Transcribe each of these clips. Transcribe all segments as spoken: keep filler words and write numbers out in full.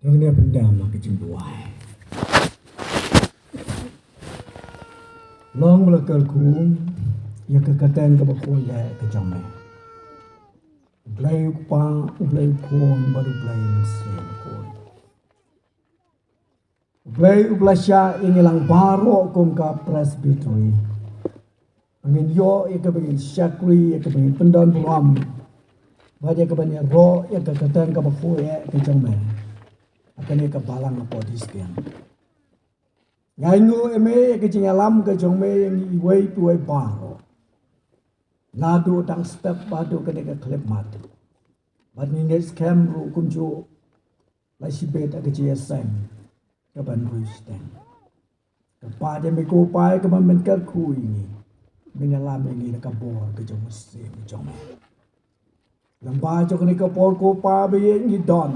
Ngi ïa pyndam ha ka jingduwai. Long ba la kyrkhu ïa ka kyrteng kaba khuid ka jong me. U Blei u Kpa, u Blei u Khun bad u Blei u Mynsiem Bakhuid. U Blei uba la shah ïa ngi lang baroh kum ka Presbytery. Ba ngin ïoh ïa kaba ngin shakri, ïa kaba ngin pyndon burom, bad ïa kaba ngin ïaroh ïa ka kyrteng kaba khuid ka jong me ha kane ka balang hapoh District. Nga ainguh ïa me ïa ka jingïalam ka jong me ïa ngi iwei pa iwei baroh, naduh dang step haduh kane ka khyllipmat. Bad ngi ngeit skhem ruh kumjuh la shibit ha ka jingïaseng kaban riewsteng. Kyrpad ïa me ko Pa ïa kaban men kyrkhu ïa ngi, men ïalam ïa ngi da ka bor ka jong u Mynsiem jong me. Lyngba jong kane ka por ko Pa ba ïeit ngi don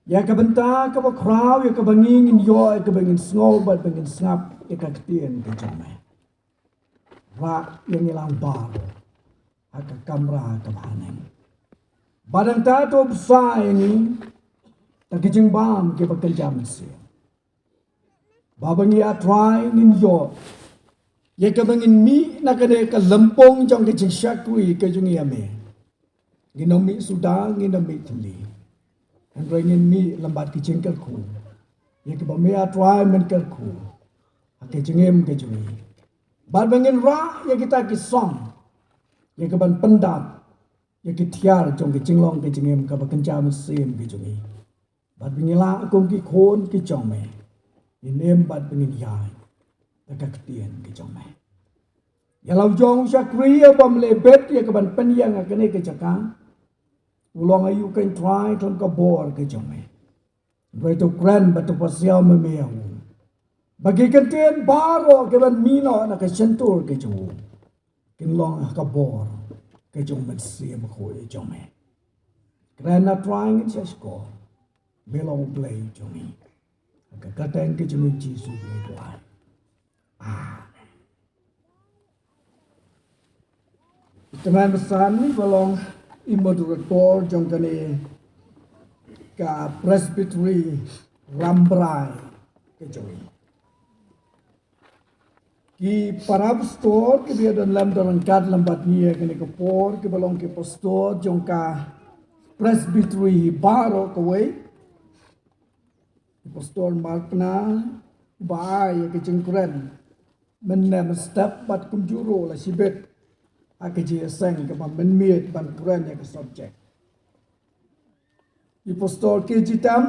ïa ka bynta kaba khraw, ïa kaba ngi ngin ïoh, ïa kaba ngin sngew bad ba ngin sngap ïa ka ktien ka jong me. Rah ïa ngi lang baroh ha ka kamra kaba haneng. Bad nangta to bsa ïa ngi da ki jingbam kiba kynja mynsiem, ba ba ngi, A Trai, ngin ïoh ïa kaba ngin mih na kane ka lympung jong ka jingshakri ka jong ngi ïa me. Ngin ym mih suda, ngin ym mih thylli, hynrei ngin mih lem bad ki jingkyrkhu ïa kiba me, A Trai, men kyrkhu ha ka jingim ka jong ngi. Bad ba ngin rah ïa kita ki song ïa kaban pyndap ïa ki thiar jong ka jinglong ka jingim kaba kynja mynsiem ka jong ngi. Bad ba ngin lah kum ki khun ki jong me, ngin im bad ba ngin ïaid da ka ktien ka jong me. Ïa la u jong u shakri ïa bym leh bit ïa kaban pynïeng ha kane ka jaka, u long aïu, ko Trai, khlem ka bor ka jong me? Hynrei to kren bad to pasiaw me me ïa u, ba ki kyntien baroh kiban mih noh na ka shyntur ka jong u kin long ha ka bor ka jong u Mynsiem Bakhuid jong me. Kren, A Trai, ngin sa shkor, me long u Blei jong ngi. Ha ka kyrteng ka jong u Jisu ngi duwai. Amen. Tymmen basan ba long i moderator jong kane ka Presbytery Rambrai ka jong ngi. Ki para pastor kiba ïadon lem don ryngkat lem bad ngi ha kane ka por, kiba long ki pastor jong ka Presbytery baroh kawei. Ki pastor marpna ba ai ïa ka jingkren mynne mynstep bad kumjuh ruh la shibit ha ka jingïaseng kaba mynmiet ban kren ïa ka subject. I Pastor K G Tam,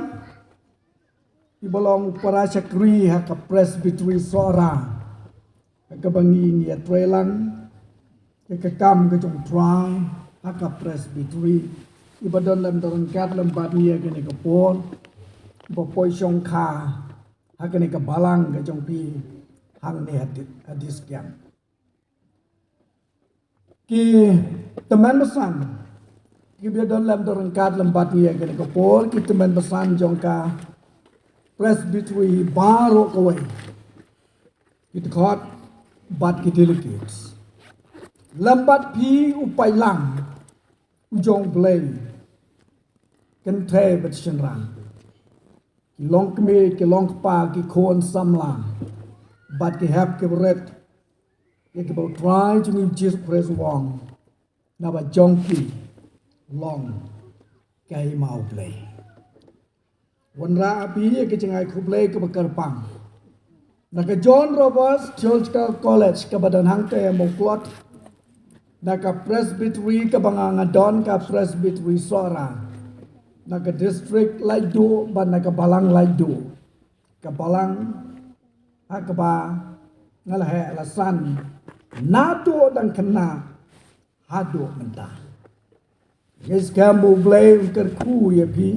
iba long u para shakri ha ka Presbytery Sohra, ha kaba ngi ngi ïatreilang ïa ka kam ka jong u Trai ha ka Presbytery, iba don lem don ryngkat lem bad ngi ha kane ka por, iba poi shongkha ha kane ka balang ka jong phi hangne ha Di-, ha District. Ki tymmen basan kiba ïadon lem don ryngkat lem bad ngi ha kane ka por, ki tymmen basan jong ka Presbytery baroh kawei, ki dkhot bad ki delegates. Lem bad phi u paidlang u jong u Blei, kynthei bad shynrang, ki longkmie, ki longkpa, ki khun samla bad ki hep ki barit, ïa kiba u Trai jong ngi u Jisu Khrist u ong, naba jong phi long ka hima u Blei. Wanrah ha phi ïa ka jingai khublei kaba kyrpang na ka John Roberts Theological College kaba don hangta ha Mawklod, na ka Presbytery kaba nga nga don, ka Presbytery Sohra, na ka District Laitduh bad na ka Balang Laitduh, ka balang ha kaba nga la heh la san naduh dang khynnah haduh mynta. Ngi skhem ba u Blei un kyrkhu ïa phi,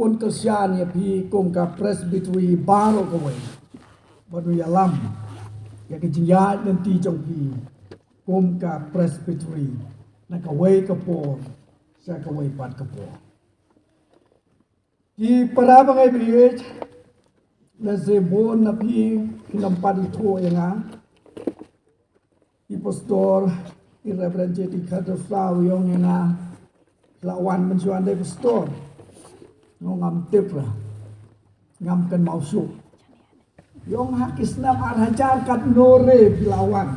un kyrshan ïa phi kum ka Presbytery baroh kawei, bad un ïalam ïa ka jingïaid lynti jong phi kum ka Presbytery na kawei ka por sha kawei pat ka por. Ki para bangeit, lehse bun na phi ki nang pat ithuh ïa nga. I Pastor, i Reverend J T Khartouthla u ong ïa nga, la wan mynshuwa dei Pastor. Nga ong ngam tip re. Ngam kynmaw shuh. Ïa ong ha ki snem ar hajar katno re phi la wan.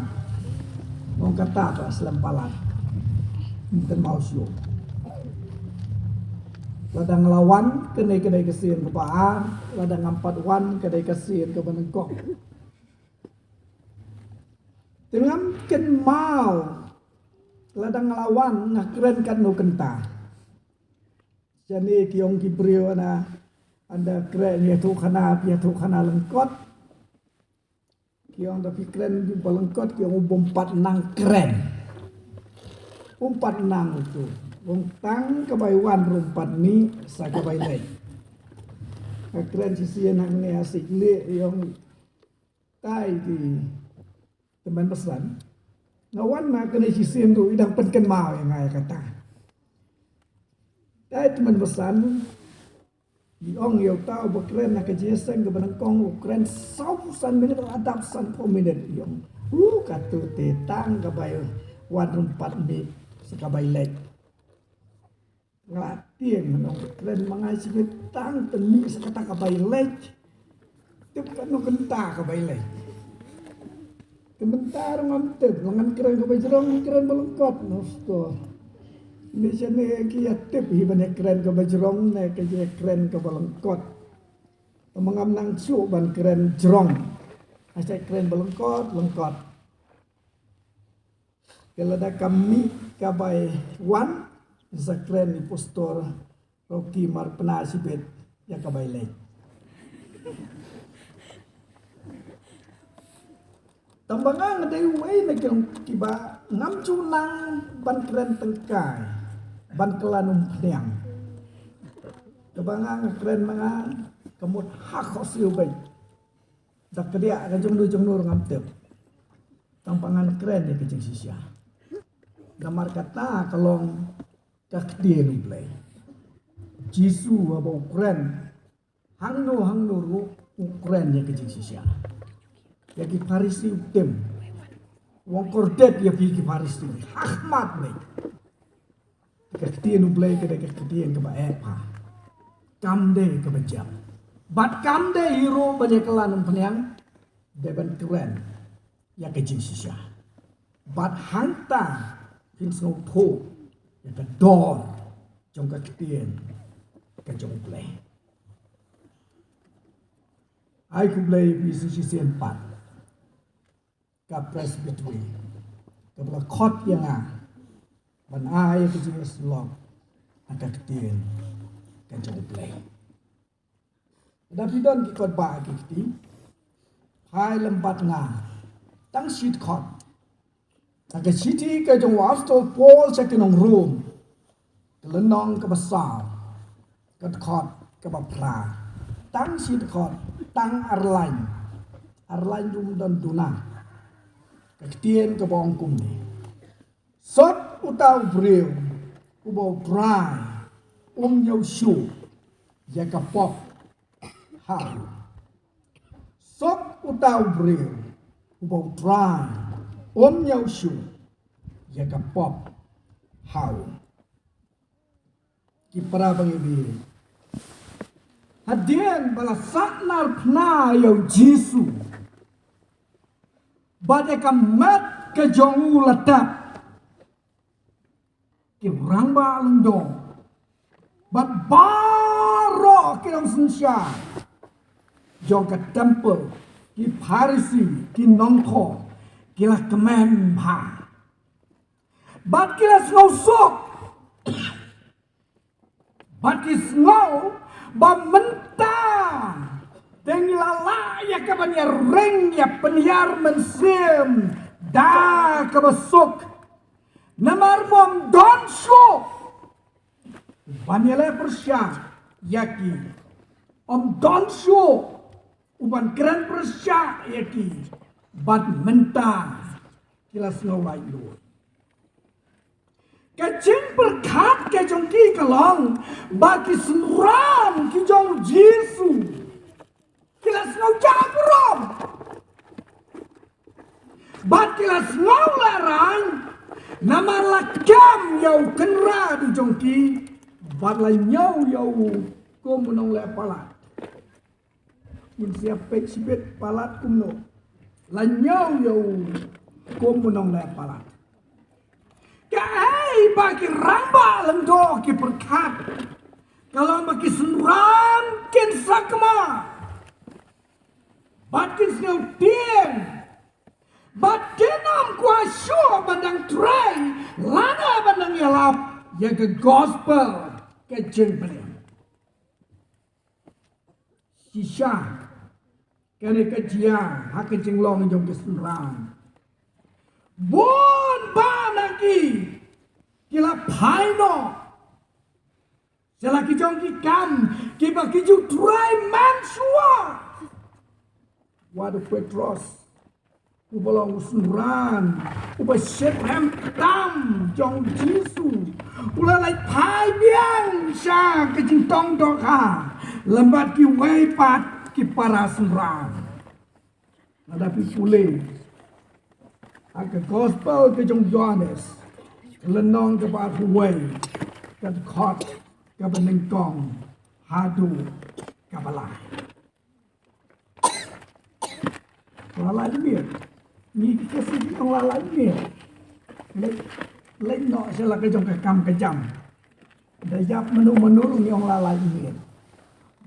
Nga ong kata pat slem palat. Ngam kynmaw shuh. Lada nga la wan kane ka dei ka sien kaba ar, lada ngam pat wan ka dei ka sien kaba nyngkong. Te ngam kynmaw lada nga la wan nga kren katno kynta. Shane ki ong ki briew, ana, ynda kren ïathuhkhana, ïathuhkhana lyngkot. Ki ong da phi kren ba lyngkot, ki ong u bym pat nang kren. Um pat nang utu. Ong tang ka bai wan ruh um pat mih sa ka bai leit. Nga kren shisien hangne ha Sikli, ki ong tai ki tymmen basan. Nga wan ma kane shisien ruh i dang pynkynmaw ïa nga ïa kata. Dei tymmen basan, i ong ïa uta uba kren ha ka jingïaseng kaba nyngkong, u kren saw san minit, la dap sanphew minit, i ong, u, kato te tang ka bai wan ruh um pat mih sa ka bai leit. Nga la tieng, nga ong kren ma nga shi minit tang te mih sa kata ka bai leit. Tip katno kynta ka bai leit. Te mynta ruh ngam tip, la ngan kren ka bajrong, ngan kren ba lyngkot, no store. Ni shane ki ïa tip hi ban ïa kren ka bajrong ne ka ïa kren ka ba lyngkot. Te ma ngam nang shuh ban kren jrong. Nga sa kren ba lyngkot, lyngkot. Te lada ka mih ka bai wan, sa kren i pastor Rocky Marpna shibit ïa ka bai leit. Tang ba nga nga dei uwei na ki ong kiba ngam ju nang ban kren tyngkai, ban kylla umphniang. Kaba nga nga kren ma nga ka mut ha khohsiew beit. Da kdiah ka jong no jong no ruh ngam tip. Tang ba ngan kren ïa ka jingshisha. Namar kata ka long ka ktien U Blei. Jisu haba u kren hangno hangno ruh u kren ïa ka jingshisha. Ïa ki Pharisi u tim. U ong kordit ïa phi ki Pharisi. Ha khmat beit. Ka ktien U Blei ka dei ka ktien kaba eh bha. Kam dei kaba jam. Bad kam dei hi ruh ban ïa kylla umphniang, dei ban kren ïa ka jingshisha. Bad hangta phin sngewthuh ïa ka dor jong ka ktien ka jong U Blei. Ai khublei ïa phi shisien pat. Ka Presbytery kaba la khot ïa nga ban ai ka jingïasyllok ha ka ktien ka jong U Blei. Da phi don ki kot ba ki kti, phai lem bad nga tang shi dkhot. Ha ka shithi ka jong u Apostol Paul sha ki nong Rom, ka lynnong kaba saw, ka dkhot kaba phra. Tang shi dkhot, tang ar lain. Ar lain ruh ym don duna. Ka ktien kaba ong kumne. Suk uta u briew uba U Trai um ñiew shuh ïa ka pop ha u. Suk uta u briew uba U Trai um ñiew shuh ïa ka pop ha u. Ki para bangeit, hadien ba la sahnarphna ïa u Jisu bad ïa ka met ka jong u la tep, ki rangbah lyngdoh bad baroh ki nongsynshar jong ka temple, ki Pharisi, ki nongthoh, ki la kmen bha bad ki la sngewsuk. Bad ki sngew ba mynta te ngi la lah ïa ka ban ïaring ïa pynïar mynsiem da kaba suk. Namar ym don shuh ban ïaleh pyrshah ïa ki. Ym don shuh u ban kren pyrshah ïa ki. Bad mynta ki la sngew laitluid. Ka jingpyrkhat ka jong ki ka long ba ki synran ki jong u Jisu ki la sngew jah burom bad ki la sngew lehraiñ namar la kem ïa u kynrad u jong ki bad la ñiew ïa u kum u nongleh palat. Ngin sa ïa peit shibit palat kumno. La ñiew ïa u kum u nongleh palat. Kaei ba ki rangbah lyngdoh ki pyrkhat? Ka long ba ki synran kin sakma bad kin sngewtieng, bad kin ym kwah shuh ban dang trei lane ban dang ïalap ïa ka gospel ka jingpynim. Shisha kane ka jia ha ka jinglong jong ki synran. Bun ba na ki ki la phai noh sha la ki jong ki kam kiba ki ju trei mynshuwa. Wat u Petros, uba long u synran uba shitrhem tam jong u Jisu, u la leit phai biang sha ka jingtong dohkha lem bad kiwei pat ki para synran. Lada phi pule ha ka gospel ka jong u Ïohannes, lynnong kaba arphew wei, ka dkhot kaba nyngkong haduh kaba lai. La lait miet. Ngi ki Khasi ngi ong la lait miet. Leit, leit noh sha la ka jong ka kam ka jam. Da ïap mano mano ngi ong la lait miet.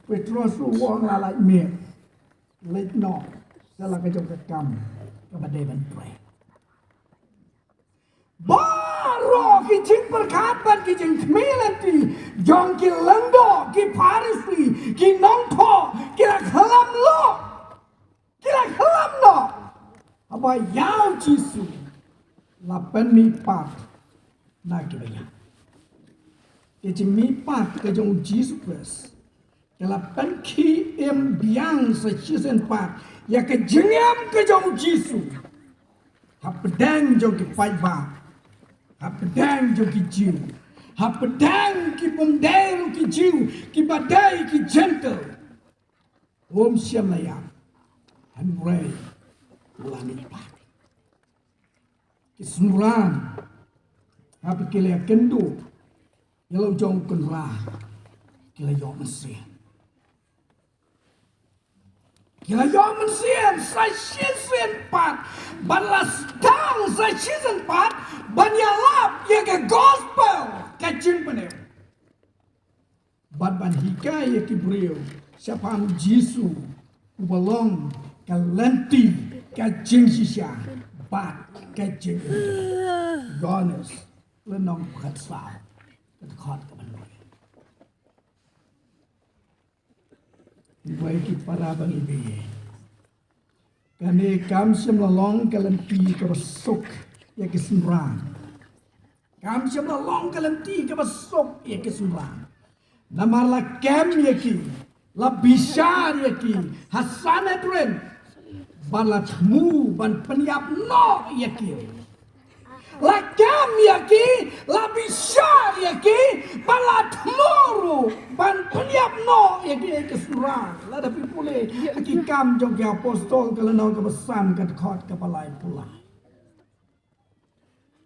Petros ruh u ong la lait miet. Leit noh sha la ka jong ka kam kaba dei ban trei. Baroh ki jingpyrkhat bad ki jingkhmih lynti jong ki lyngdoh, ki Pharisi, ki nongthoh, ki la khlem noh. Ki la khlem noh. Haba ïa u Jisu la pynmihpat na kiba ïap. Ki jingmihpat ka jong u Jisu Khrist ki la pynkhih im biang sa shisien pat ïa ka jingim ka jong u Jisu hapdeng jong ki paidbah, hapdeng jong ki Jiw, hapdeng ki bym dei ruh ki Jiw, kiba dei ki Jentil. Um shym la ïap hynrei u la mihpat. Ki synran haba ki la ïakynduh ïa la u jong u kynrad, ki la ïoh mynsiem. Ki la ïoh mynsiem sa shisien pat ban la sdang sa shisien pat ban ïalap ïa ka gospel ka jingpynim bad ban hikai ïa ki briew shaphang u Jisu uba long ka lynti, ka jingshisha bad ka jingim. Ïohannes lynnong khatsaw, ka dkhot kaba hynriew. Wei ki para ba ngi beh, kane kam shym la long ka lynti kaba suk ïa ki synran. Kam shym la long ka lynti kaba suk ïa ki synran. Namar la kem ïa ki, la bishar ïa ki ha Sanhedrin, bad la thmu ban pynïap noh ïa ki. La kem ïa ki, la bishar ïa ki, bad la thmu ruh ban pynïap noh ïa ki, ïa ki synran. Lada phi pule ha Ki Kam jong ki Apostol ka lynnong kaba san, ka dkhot kaba laiphew lai.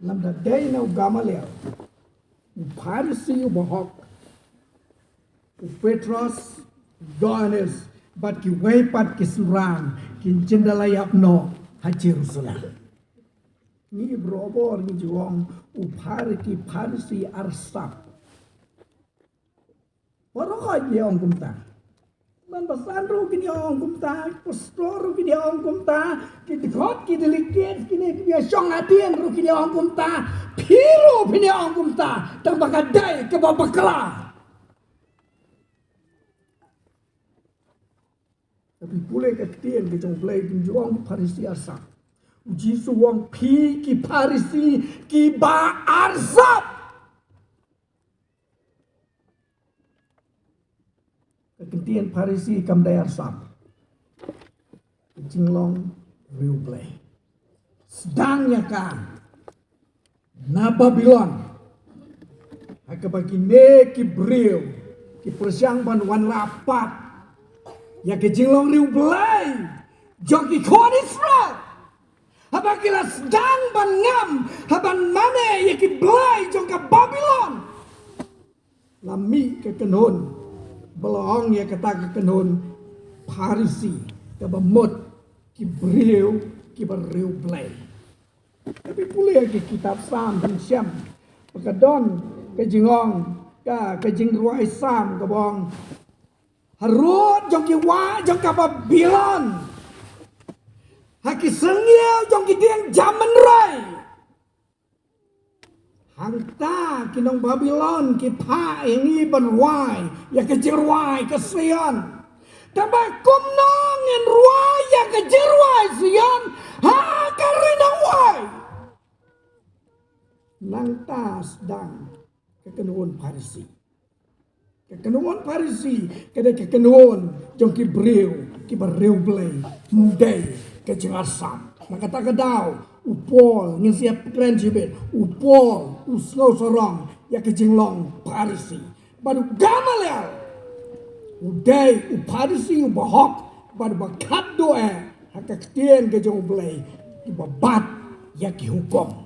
Lymda dei na u Gamaliel, u Pharisi uba hok, u Petros, Ïohannes bad kiwei pat ki synran kin jin da la ïap noh ha Jerusalem. Ngi brobor ngi ju ong u Phari-, ki Pharisi arsap. Baroh ki ong kumta. Ban basan ruh kin ïa ong kumta, pastor ruh kin ïa ong kumta, ki dkhot, ki delegate, kine ki ïa shong hadien ruh kin ïa ong kumta, phi ruh phin ïa ong kumta, tang ba ka dei kaba bakla. Tapi pule ka ktien ka jong U Blei, kin ju ong Pharisi arsap. U Jisu u ong phi ki Pharisi kiba arsap. Ka ktien Pharisi kam dei arsap. Ka jinglong riewblei. Sdang ïa ka na Babilon. Ha kaba kine ki briew ki pyrshang ban wanrah pat ïa ka jinglong riewblei jong ki khun Israel. Haba ki la sdang ban ngam, haba mane ïa ki blei jong ka Babilon, la mih ka kynhun ba la ong ïa kata ka kynhun Pharisi, kaba mut ki briew kiba riewblei. Ka pule ki kitab Salm, phin shem ba ka don ka jingong, ka, ka jingrwai Salm kaba ong, harud jong ki wah jong ka Babilon, ha ki syrngiew jong ki dieng jam mynrai. Hangta ki nong Babilon ki phah ïa ngi ban rwai ïa ka jingrwai ka Sion. Tangba kumno ngin rwai ïa ka jingrwai Sion ha ka ri nongwai? Nangta sdang ka kynhun Pharisi. Ka kynhun Pharisi ka dei ka kynhun jong ki briew kiba riewblei, ym dei ka jingarsap. Na kata ka daw u Paul, ngin sa ïa kren shibit, u Paul u sngewsarong ïa ka jinglong Pharisi. Bad u Gamaliel u dei u Pharisi uba hok bad uba khatduh eh ha ka ktien ka jong U Blei, uba bat ïa ki hukum.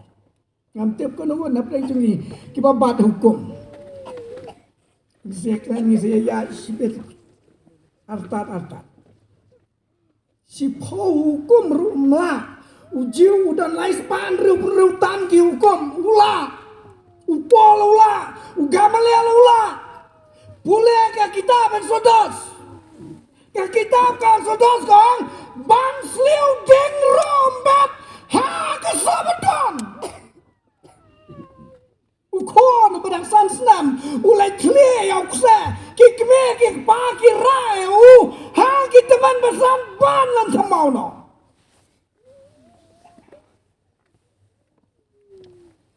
Ngam tip ko nongon hapdeng jong ngi kiba bat hukum. Ngi sa kren, ngi sa ïa shibit artat artat. Shiphew hukum ruh ym lah. U Jiw u don lai spah hynriew phew hynriew tam ki hukum, u lah. U Paul u lah. U Gamaliel u lah. Pule ka kitab Eksodos. Ka kitab ka Eksodos ka ong, ban sliew dieng ruh ym bat ha ka Sabbaton. U khun uba dang san snem u la khlieh ïa u kseh, ki kmie ki kpa ki rah ïa u ha ki tymmen basan ban leh thymmai noh.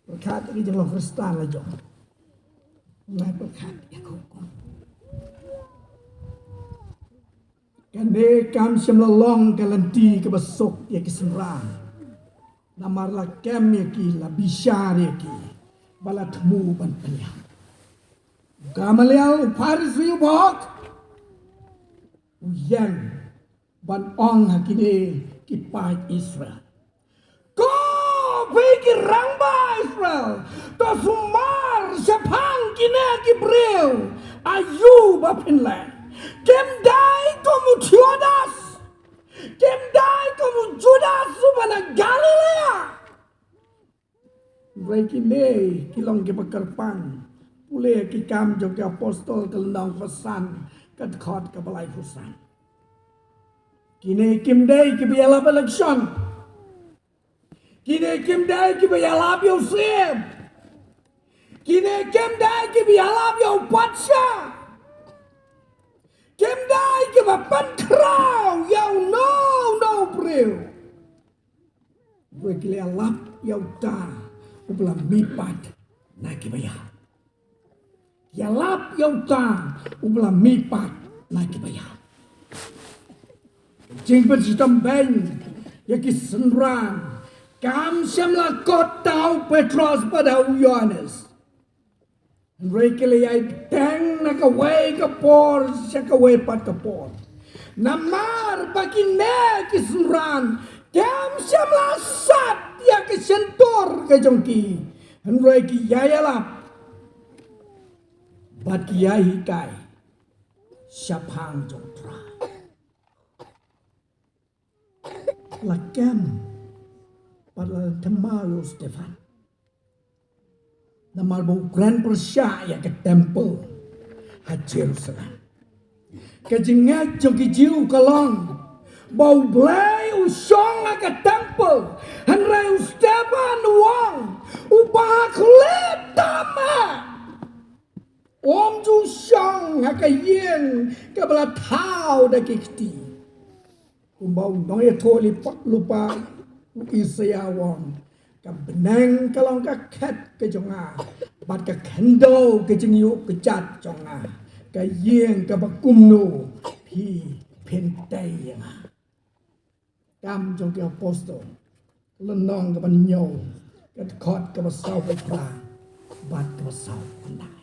Pyrkhat ïa ki jinglong Khristan la jong. Nai pyrkhat ïa ka hukum. Kane kam shym la long ka lynti kaba suk ïa ki synran. Namar la kem ïa ki, la bishar ïa ki, ba la thmu ban pynïap. Gamaliel u Pharisi uba hok u ïeng ban ong ha kine ki paid Israel. Ko phi ki rangbah Israel, to sumar shaphang kine ki briew, aïu ba phin leh? Kim dei kum u Theudas, kim dei kum u Judas uba na Galilea. Hynrei kine ki long kiba kyrpang. Pule ki Kam jong ki Apostol ka lynnong ba san, ka dkhot kaba laiphew san. Kine kim dei kiba ïalap election. Kine kim dei kiba ïalap ïa u syiem. Kine kim dei kiba ïalap ïa u patsha. Kim dei kiba pynkhraw ïa uno uno u briew. Hynrei ki la ïalap ïa uta uba la mihpat na kiba ïap. Ïalap ïa uta uba la mihpat na kiba ïap. Jingpynshitom beiñ ïa ki synran kam shym la kut da u Petros bad da u Ïohannes. Hynrei ki la ïai bteng na kawei ka por sha kawei pat ka por. Namar ba kine ki synran kim shym la sat ïa ka shyntur ka jong ki. Hynrei ki ïai ïalap bad ki ïai hikai shaphang jong u Trai. La kem bad la thymmai ïa u Stephan. Namar ba u kren pyrshah ïa ka temple ha Jerusalem. Ka jingngeit jong ki Jiw ka long ba U Blei u shong ha ka temple. Hynrei u Stephan u ong, uba ha khlieh tam eh, um ju shong ha ka ïing kaba la thaw da ki kti. Kumba u nongïathuhlypa lypa u Isaïah u ong, ka bneng ka long ka khet ka jong nga, bad ka khyndew ka jingïuh kjat jong nga. Ka ïing kaba kumno phi phin tei ïa nga? Kam jong ki Apostol, lynnong kaba hynñiew, ka dkhot kaba sawphew phra bad kaba sawphew khyndai.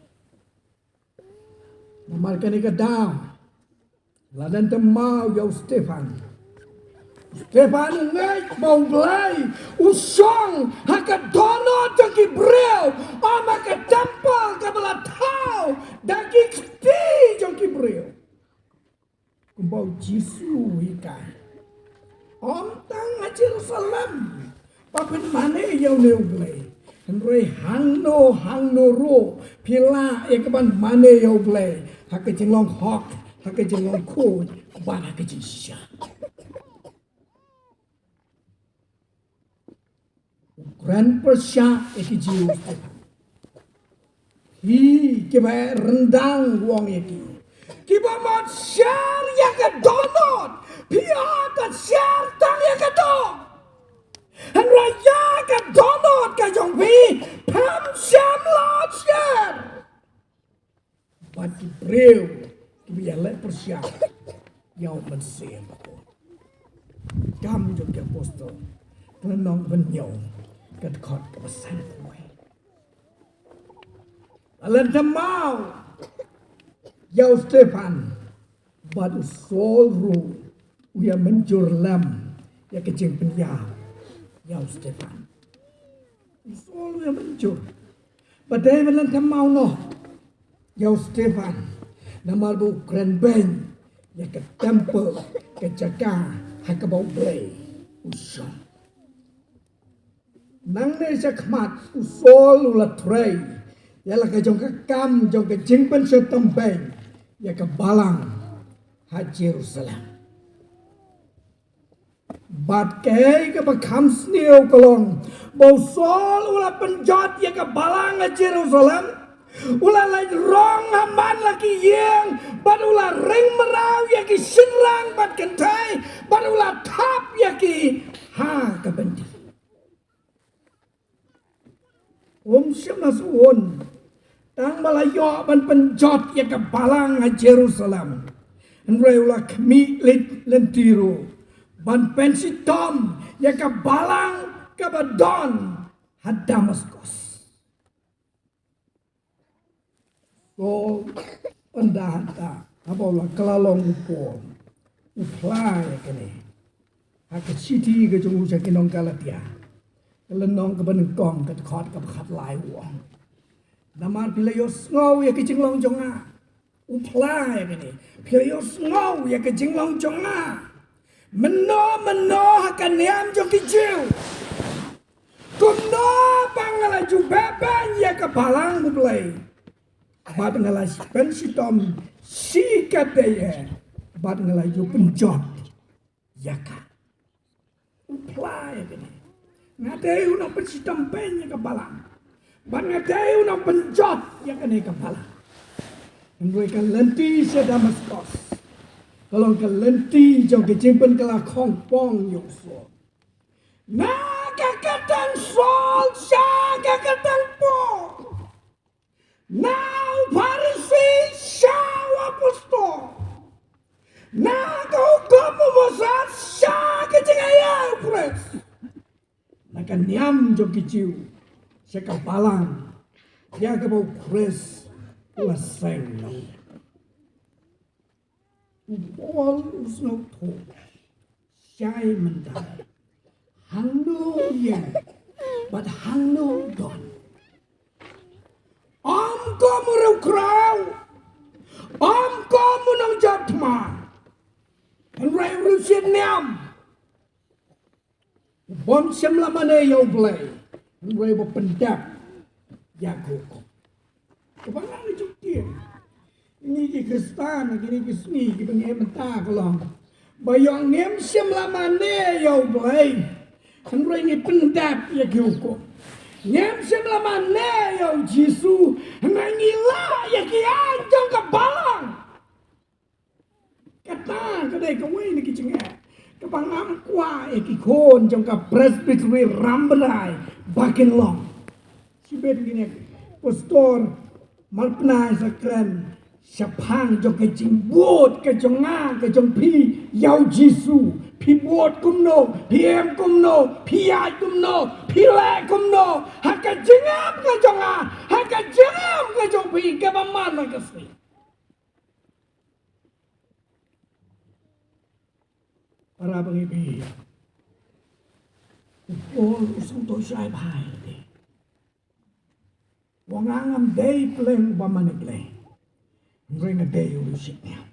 Namar kane ka daw la dang thymmai ïa u Stephan. U Stephan u ngeit ba U Blei u shong ha ka dohnud jong ki briew, ym ha ka temple kaba la thaw da ki kti jong ki briew. ba u Jisu u hikai. Ym tang ha Jerusalem ba phin mane ïa une u Blei, hynrei hangno hangno ruh phi lah ïa ka ban mane ïa u Blei ha ka jinglong hok, ha ka jinglong khuid bad ha ka jingshisha. U kren pyrshah ïa ki Jiw. Hi kiba ryndang, u ong ïa ki, kiba mad sher ïa ka dohnud, phi ïa mad sher tang ïa ka doh. Hynrei ïa ka dohnud ka jong phi phim shym la sher. Bad ki briew kiba ïaleh pyrshah ïa u Mynsiem Bakhuid. Kam jong ki Apostol, ka lynnong ba hynñiew, ka dkhot kaba san wei. La lynti maw ïa u Stephan, bad u Saul ruh u ïa mynjur lem ïa ka jingpynïap ïa u Stephan. U Saul u ïa mynjur. Ba dei ban lynti maw noh ïa u Stephan, namar ba u kren beiñ ïa ka temple, ka jaka ha kaba u Blei u shong. Nangne shakhmat u Saul u la trei ïa la ka jong ka kam jong ka jingpynshitom beiñ ïa ka balang ha Jerusalem. Bad kaei kaba kham sniew ka long ba u Saul u la pynjot ïa ka balang ha Jerusalem, u la leit rong ha man la ki ïing, bad u la ring mraw ïa ki shynrang bad kynthei, bad u la thap ïa ki ha ka byndi. Um shym la sngewhun tang ba la ïoh ban pynjot ïa ka balang ha Jerusalem, hynrei u la khmih leit lynti ruh ban pynshitom ïa ka balang kaba don ha Damaskos. Saul, ynda hangta haba u la kylla long u Paul, u phla ïa kane ha ka shithi ka jong u sha ki nong Galatia, ka lynnong kaba nyngkong, ka dkhot kaba khatlai, u ong: Namar phi la ïohsngew ïa ka jinglong jong nga. U phla ïa kane: Phi la ïohsngew ïa ka jinglong jong nga mynno mynno ha ka niam jong ki Jiw, kumno ba nga la ju beh beiñ ïa ka balang U Blei, bad nga la pynshitom shikatdei eh, bad nga la ju pynjot ïa ka. U phla ïa kane: Nga dei u nongpynshitom beiñ ïa ka balang, bad nga dei u nongpynjot ïa kane ka balang. Hynrei ka lynti sha Damaskos ka long ka lynti jong ka jingpynkylla khongpong ïa u Saul. Na ka kyrteng Saul sha ka kyrteng Paul, na u Pharisi sha u apostol, na ka hukum u Moses sha ka jingaiei u Khrist, na ka niam jong ki Jiw sha ka balang ïa kaba u Khrist u la seng noh. U Paul u sngewthuh shai mynta hangno u ïeng bad hangno u don. Ym kum u riewkhraw, ym kum u nongjot thma, hynrei u riewshit niam, u bym shym la mane ïa U Blei, hynrei ba pyndep ïa ka hukum. Kaba nga ngeit, kine ki Khristan kine ki sngi kiba ngi ïoh mynta ka long ba ïoh ngim shym la mane ïa U Blei, hynrei ngi pyndep ïa ki hukum. Ngim shym la mane ïa U Jisu, hynrei ngi lah ïa ki aiñ jong ka balang. Kata ka dei kawei na ki jingeh kaba ngam kwah ïa ki khun jong ka Presbytery Rambrai ba kin long. Shibit kine pastor malpna sa kren shaphang jong ka jingbud ka jong nga ka jong phi ïa U Jisu. Phi bud kumno, phi im kumno, phi ïaid kumno, phi leh kumno ha ka jingim ka jong nga, ha ka jingim ka jong phi kaba man la ka sngi. Para bangeit, u Paul u sngewthuh shai bha ïa lade. U ong, nga ngam dei Blei uba mane Blei, hynrei nga dei u riewshitniam.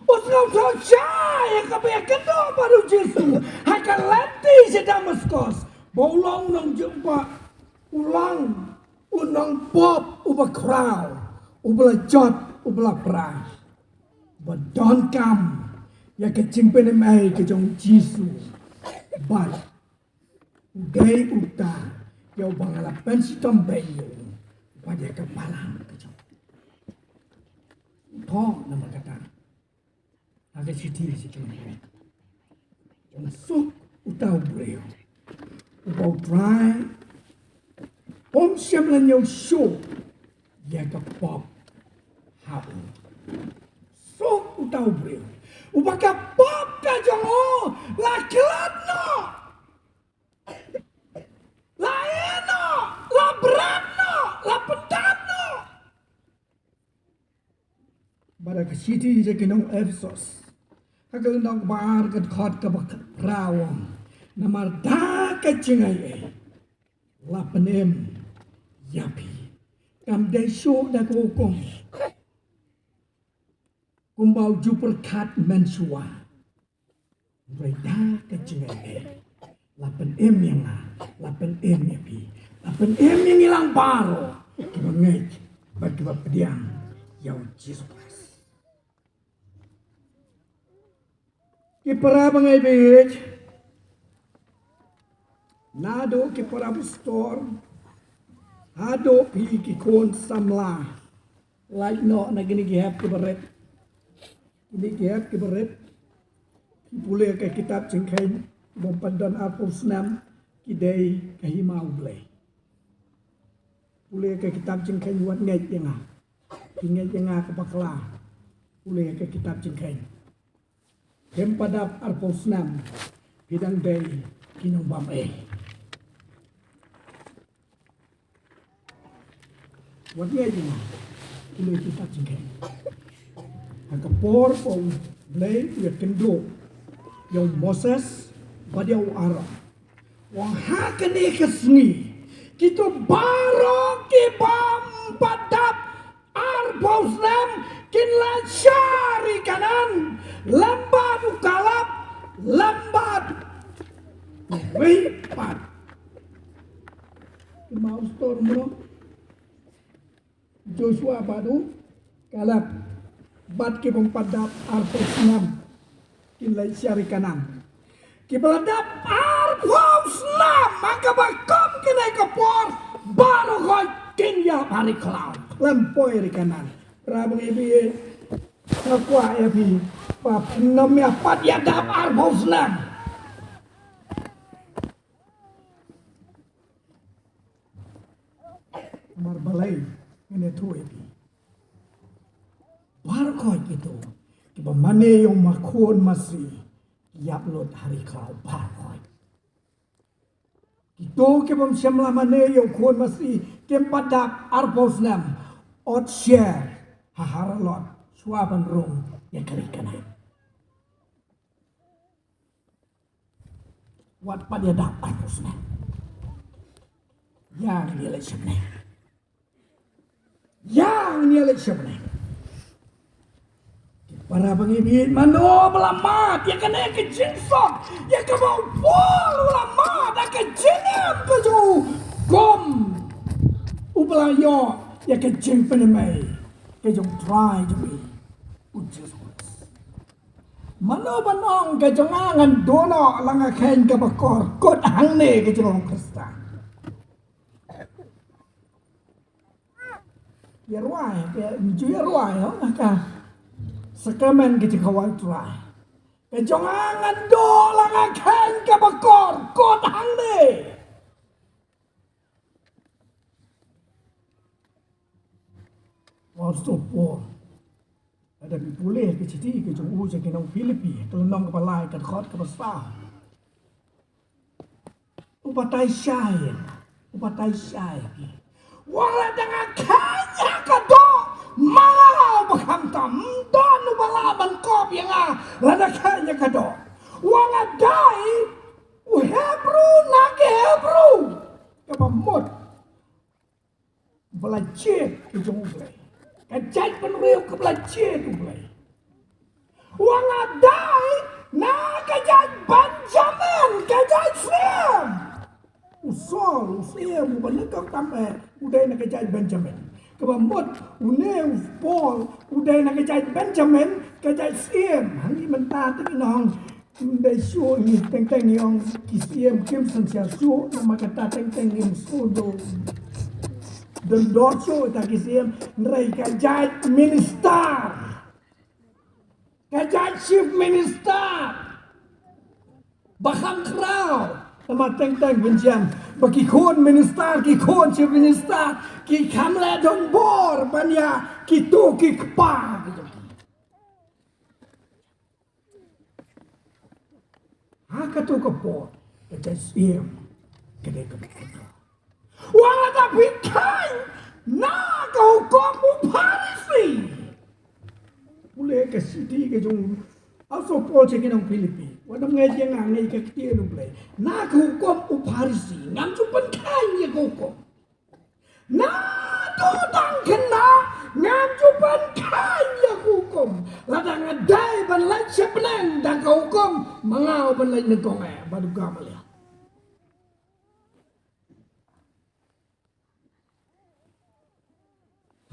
U sngewthuh shai ïa kaba ïakynduh bad U Jisu ha ka lynti sha Damaskos, ba u long u nongjubab, u long u nongpop uba khraw, uba la jot, uba la pra, ba donkam ïa ka jingpynim ei ka jong U Jisu. Bad u dei uta ïa uba nga la pynshitom beiñ ïa u, bad ïa ka balang ka jong u. To namar kata, ha ka shithi sha ki Rom, jong suk uta u briew uba U Trai um shym la ñiew shuh ïa ka pop ha u. Suk uta u briew uba ka pop ka jong u la khlad noh, la ïeh noh, la bret noh, la pyndap noh. Bad ha ka shithi sha ki nong Ephesos, ha ka lynnong kaba ar, ka dkhot kaba phra, u ong, namar da ka jingaiei la pynim ïa phi. Kam dei shuh da ka hukum kumba u ju pyrkhat mynshuwa. Hynrei da ka jingaiei la pynim ïa nga, la pynim ïa phi, la pynim ïa ngi lang baroh kiba ngeit bad kiba pdiang ïa U Jisu Khrist. Ki para bangeit, naduh ki para pastor haduh phi ki khun samla, lait noh na kine ki hep kiba rit. Kine ki hep kiba rit, ki pule ka kitab Jingkheiñ, bym pat don arphew snem, ki dei ka hima U Blei. Pule ka kitab Jingkheiñ, wat ngeit ïa nga. Phi ngeit ïa nga ka bakla, pule ka kitab Jingkheiñ. Phim pat dap arphew snem, phi dang dei ki nongbam ei. Wat ngeit ïa nga, pule ka kitab Jingkheiñ. Ha ka por ba U Blei u ïakynduh ïa u Moses bad ïa u Aaron, u ong, ha kane ka sngi kito baroh ki bym pat dap arphew snem kin leit sha ri Kanaan lem bad u Kaleb, lem bad u Ephrata. Ki mawstor mano? Joshua bad u Kaleb. Bad ki bym pat dap arphew snem kin leit sha ri Kanaan. Kiba la dap arphew snem ha kaba kum kane ka por, baroh khoit kin ïap ha ri khlaw, lem poi ri Kanaan. Para bangeit, nga kwah ïa phi ba phim nym ïa pat ïa dap arphew snem. Namar balei? Ngan ïathuh ïa phi. Baroh khoit kito kiba mane ïa u makhun masi ki ïap lut ha ri khlaw baroh khoit. Kito ki bym shym la mane ïa u khun masi kim pat dap arphew snem, ot sher ha Haralot shuwa ban rung ïa ka ri Kanaan. Wat pat ïa dap arphew snem. Ïa ngi leit shane. Ïa ngi leit shane. Para bangeit, mano ba la mad ïa kane ka jingsuk, ïa kaba u Paul u la mad ha ka jingim ka jong u kum uba la ïoh ïa ka jingpynim ei ka jong u Trai jong ngi, U Jisu Khrist. Mano ban ong ka jong nga ngan duh noh la nga kheiñ kaba kor, kut hangne ka jinglong Khristan. Ïa rwai, ïa ju ïa rwai ha ka sakramen ka jingkhawai Trai. Ka jong nga ngan duh la nga kheiñ kaba kor, kut hangne. Apostol Paul, lada phi pule ka shithi ka jong u sha ki nong Philippi, ka lynnong kaba lai, ka dkhot kaba saw, u batai shai, u batai shai. U ong, lada nga kheiñ ïa ka doh, mano ba khamtam, ym don uba lah ban kop ïa nga lada kheiñ ïa ka doh. U ong, nga dei u Hebru na ki Hebru kaba mut, ba la jied ka jong U Blei, ka jaitbynriew kaba la jied U Blei. U Nga dei na ka jaid Benjamin, ka jaid Siem. U Saul, u Siem, u ba nyngkong tam eh, u dei na ka jaid Benjamin. Kaba mut, une u Paul, u dei na ka jaid Benjamin, ka jaid Siem. Hangne mynta te ki nong, dei shuh ngi teng teng ngi ong ki Siem kim sngewsih shuh, namar kata teng teng ngim sngewdon. Don dor shuh ita ki Siem, hynrei ka jaid minister. Ka jaid chief minister. Ba kham khraw. Namar teng teng pynjam. Ba ki khun minister, ki khun chief minister. Ki kham leh don bor ban ïa kito ki kpa. Ha kato ka por, ka jaid Siem ka dei kaba kynnoh. Wat la da phi kheiñ na ka hukum u Pharisi. Pule ka shithi ka jong u Apostol Paul sha ki nong Philippi. Wat ym ngeit ïa nga, ngeit ka ktien U Blei. Na ka hukum u Pharisi, ngam ju pynkheiñ ïa ka hukum. Naduh tang khynnah ngam ju pynkheiñ ïa ka hukum. Lada nga dei ban leit sha bneng da ka hukum, ma nga u ban leit nyngkong eh bad u Gamaliel.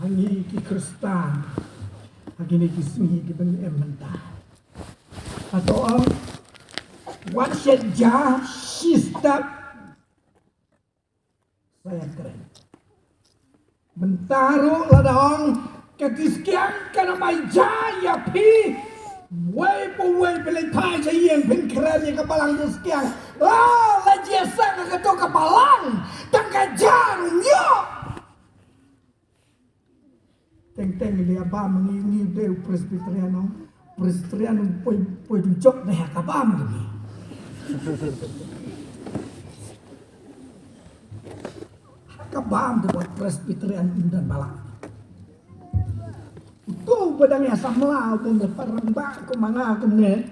Ha ngi ki Khristan, ha kine ki sngi kiba ngi em mynta, hato ong, wat shet ja shi step. Sa ïa kren. Mynta ruh lada ong ka jingsngewsih kan ym ai ja ïa phi. Wei pa wei phi leit phai sha ïing phin kren ïa ka balang jingsngewsih. Ah, la jingsngewsih kato ka balang. Tang ka ja ruh ym ïoh. Teng teng ngi leh bam ngi, ngi dei u Presbyterian, no? Presbyterian poi, poi tu jok dei ha ka bam ngi. Ha ka bam dei bad Presbyterian ym don balang. Uto ba dang ïa samla uba me parang ba ko manga ko ne.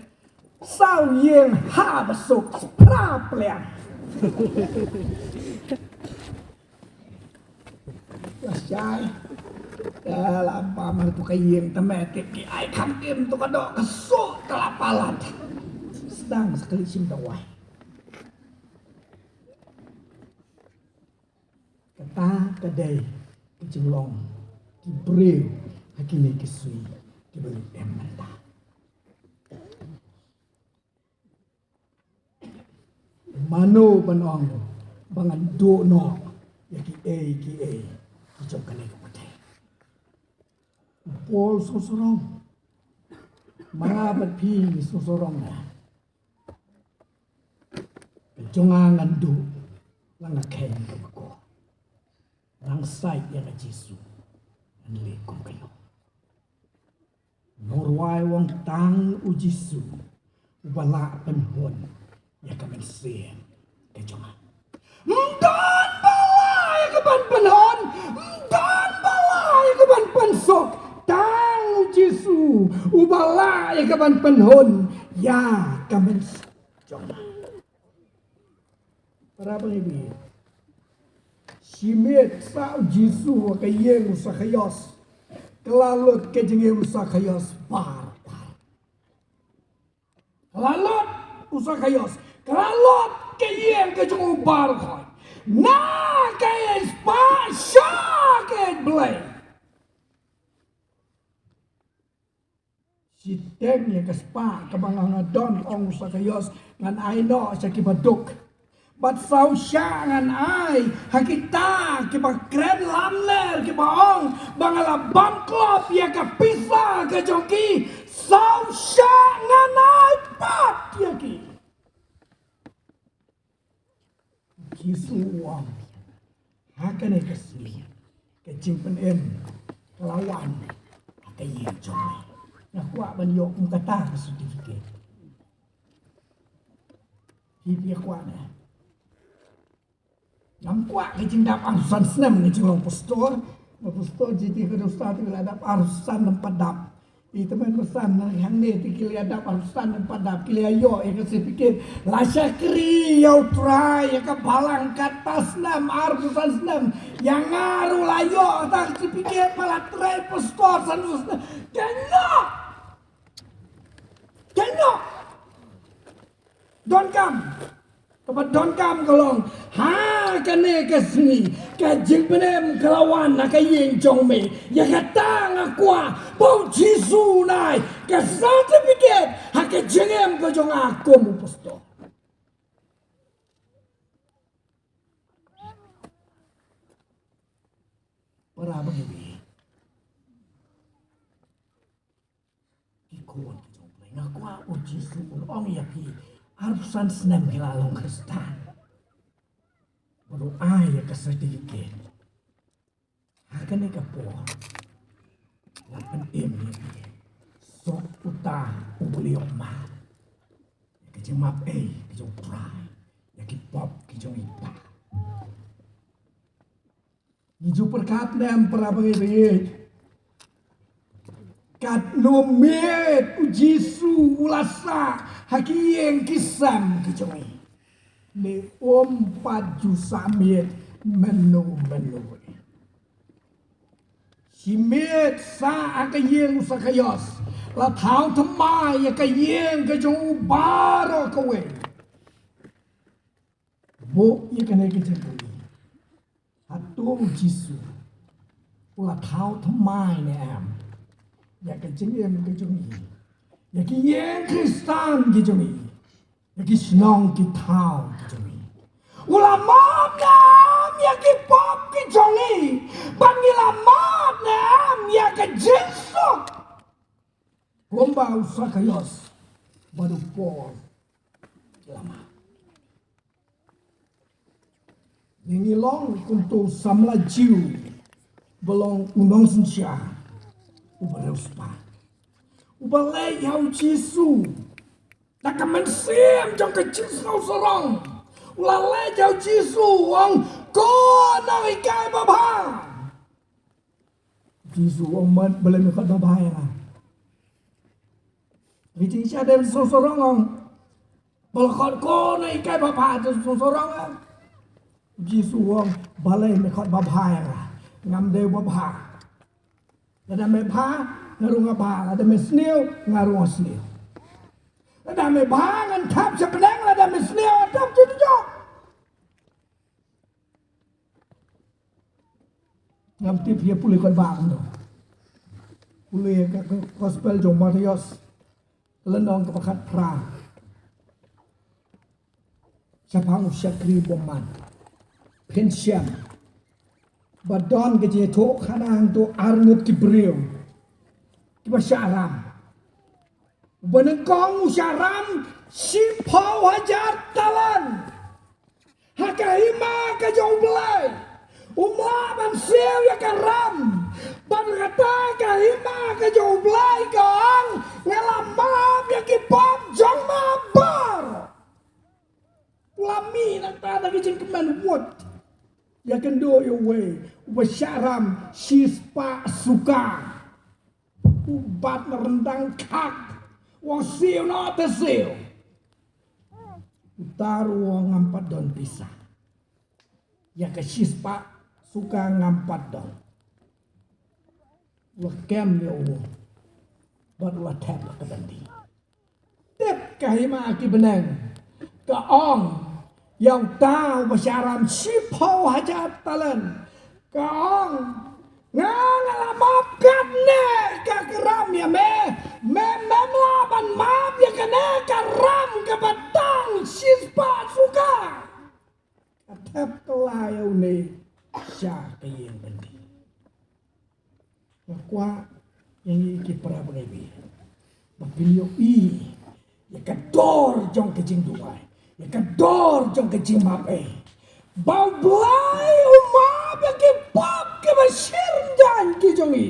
Saw ïing ha ba suk pra pliang. Lashai. Eh, la bam ha tu ka ïing te me tip ki ai kham im tu ka doh ka suk ka la palat. Sdang sa kali shim dawai. Kata ka dei ka jinglong ki briew ha kine ki sngi kiba ngi em mynta. Mano ban ong ba ngan duh noh ïa kiei kiei ki jong kane ka pyrthei. U Paul sngewsarong. Ma nga bad phi ngi sngewsarong ne. Ka jong nga ngan duh la nga kheiñ kaba kor. Ngan sait ïa ka Jisu. Ngan leh kum ka long. Nongwai u ong tang u Jisu uba lah pynhun ïa ka mynsiem ka jong nga. Ym don ba lah ïa ka ban pynhun, ym don ba lah ïa ka ban pynsuk. Tang u Jisu uba lah ïa ka ban pynhun ïa ka mynsiem jong nga. Para bangeit, shimet sa u Jisu ha ka ïing u Sakhaios. Ka la lut ka jingim u Sakhaios bar bar. Ka la lut u Sakhaios. Ka la lut ka ïing ka jong u baroh. Na ka ïing spah sha ka ïing Blei. Shiteng ïa ka spah kaba nga nga don, ong u Sakhaios, ngan ai noh sha kiba duk. Bad saw shah ngan ai ha kita kiba kren lamler, kiba ong ba nga la bam klop ïa ka pisa ka jong ki. Saw shah ngan ai pat ïa ki. Jisu u ong, ha kane ka sngi ka jingpynim ka la wan ha ka ïing jong me. Nga kwah ban ïoh kum kata ka certificate. Phi, phi kwah ne? Ngam kwah ka jingdap arphew san snem nga jinglong pastor. Nga pastor jiti ka dosa te la dap arphew san nym pat dap. Ita men pesan na hangne te ki la dap arphew san nym pat dap, ki la ïoh ïa ka certificate. La shakri ïa U Trai ïa ka balang katto snem, arphew san snem. Ïa nga ruh la ïoh ta certificate ba la trei pastor san snem. Kynnoh. Donkam. Kaba donkam ka long, ha kane ka sngi ka jingpynim ka la wan na ka ïing jong me. Ïa kata nga kwah ba U Jisu un ai ka certificate ha ka jingim ka jong nga kum u pastor. Para bangeit, ki khun ki jong U Blei, nga kwah U Jisu un ong ïa phi, arphew san snem phi la long Khristan, bad u ai ïa ka certificate. Ha kane ka por nga pynim ïa phi, soh uta uba leh ïa ma, ïa ka jingmap ei ka jong U Trai ïa ki pop ki jong ngi pat. Ngi ju pyrkhat ne em, para bangeit? Katno miet U Jisu u la sah ha ki ïing ki sem ki jong ngi? Ne um pat ju sah miet mynno mynno? Shi miet sah ha ka ïing u Sakaios, la thaw thymmai ïa ka ïing ka jong u baroh kawei. Buh ïa kane ka jingkylli. Hato U Jisu u la thaw thymmai ne em ïa ka jingim ka jong ngi, ïa ki ïing Khristan ki jong ngi, ïa ki shnong ki thaw ki jong ngi? U la map ne em ïa ki pop ki jong ngi? Bad ngi la map ne em ïa ka jingsuk kumba u Sakaios bad u Paul ki la map? Ngi long kum uto u samla Jiw ba long u nongsynshar uba riewspah, uba leit ha U Jisu da ka mynsiem jong ka jingsngewsarong. U la leit ha U Jisu, u ong, "Ko Nonghikai babha." U Jisu u ong, "Balei me khot babha ïa nga?" Ka jingsngewsarong ong, "Balei khot ko Nonghikai babha, te sngewsarong ïa nga." U Jisu u ong, "Balei me khot babha ïa nga? Ngam dei babha. Lada me bha, nga ruh nga bha. Lada me sniew, nga ruh nga sniew. Lada me bha, ngan thep sha bneng. Lada me sniew, ngan thep sha dujok." Ngam tip, ïa pule kot ba kumno. Pule ka, ka gospel jong Mathaios, lynnong kaba khatphra. Shaphang u shakri bymman, phin shem ba don ka jingïathuhkhana hangto arngut ki briew kiba shah ram. Uba nyngkong u shah ram shiphew hajar talan ha ka hima ka jong U Blei. Um lah ban siew ïa ka ram. Bad kata ka hima ka jong U Blei ka ong, "Nga la map ïa ki pop jong me baroh." U la mih nangta da ka jingkmen, wut, ïakynduh ïa uwei uba shah ram shispah suka. U bat na ryndang khak, u ong, "Siew noh te siew." Uta ruh u ong, "Ngam pat don pisa. Ïa ka shispah suka ngam pat don." U la kem ïa u bad u la thep ha ka byndi. Tip ka hima ki bneng, ka ong ïa uta uba shah ram shiphew hajar talan, ka ong, "Nga, nga la map katne ka ram ïa me. Me, mem lah ban map ïa kane ka ram kaba tang shispah suka?" Ka thep kylla ïa une sha ka ïing byndi. Nga kwah ïa ngi ki para bangeit ba phin ïohi ïa ka dor jong ka jingduwai, ïa ka dor jong ka jingmap ei. Ba U Blei u map ïa ki pop kiba shyrkhei ki jong ngi.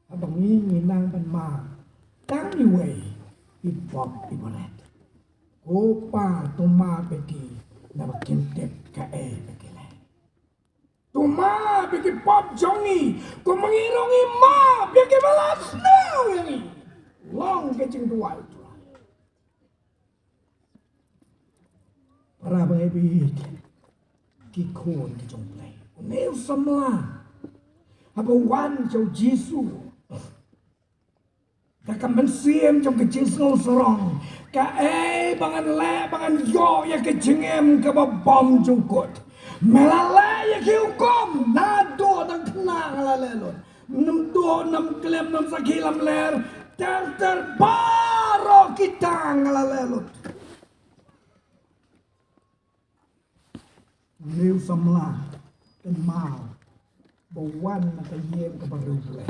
Haba ngi, ngi nang ban map tang iwei i pop iba rit, ko Pa, to map ïa ki, naba kim tip kaei ba ki leh. To map ïa ki pop jong ngi, kumba ngi ruh ngi map ïa kiba la sniew ïa ngi. Long ka jingduwai. Para bangeit, ki khun ki jong U Blei, une u samla haba wan sha U Jisu, Ka ka mynsiem jong ka jingsngew sarong. Kaei ba ngan leh ba ngan ïoh ïa ka jingim kaba bymjukut? Me la leh ïa ki hukum naduh dang khynnah nga la leh lut. Namduh nam khlem nam sakhi lamler ter ter baroh kita nga la leh lut. Une u samla kynmaw ba u wan na ka ïing kaba riewblei.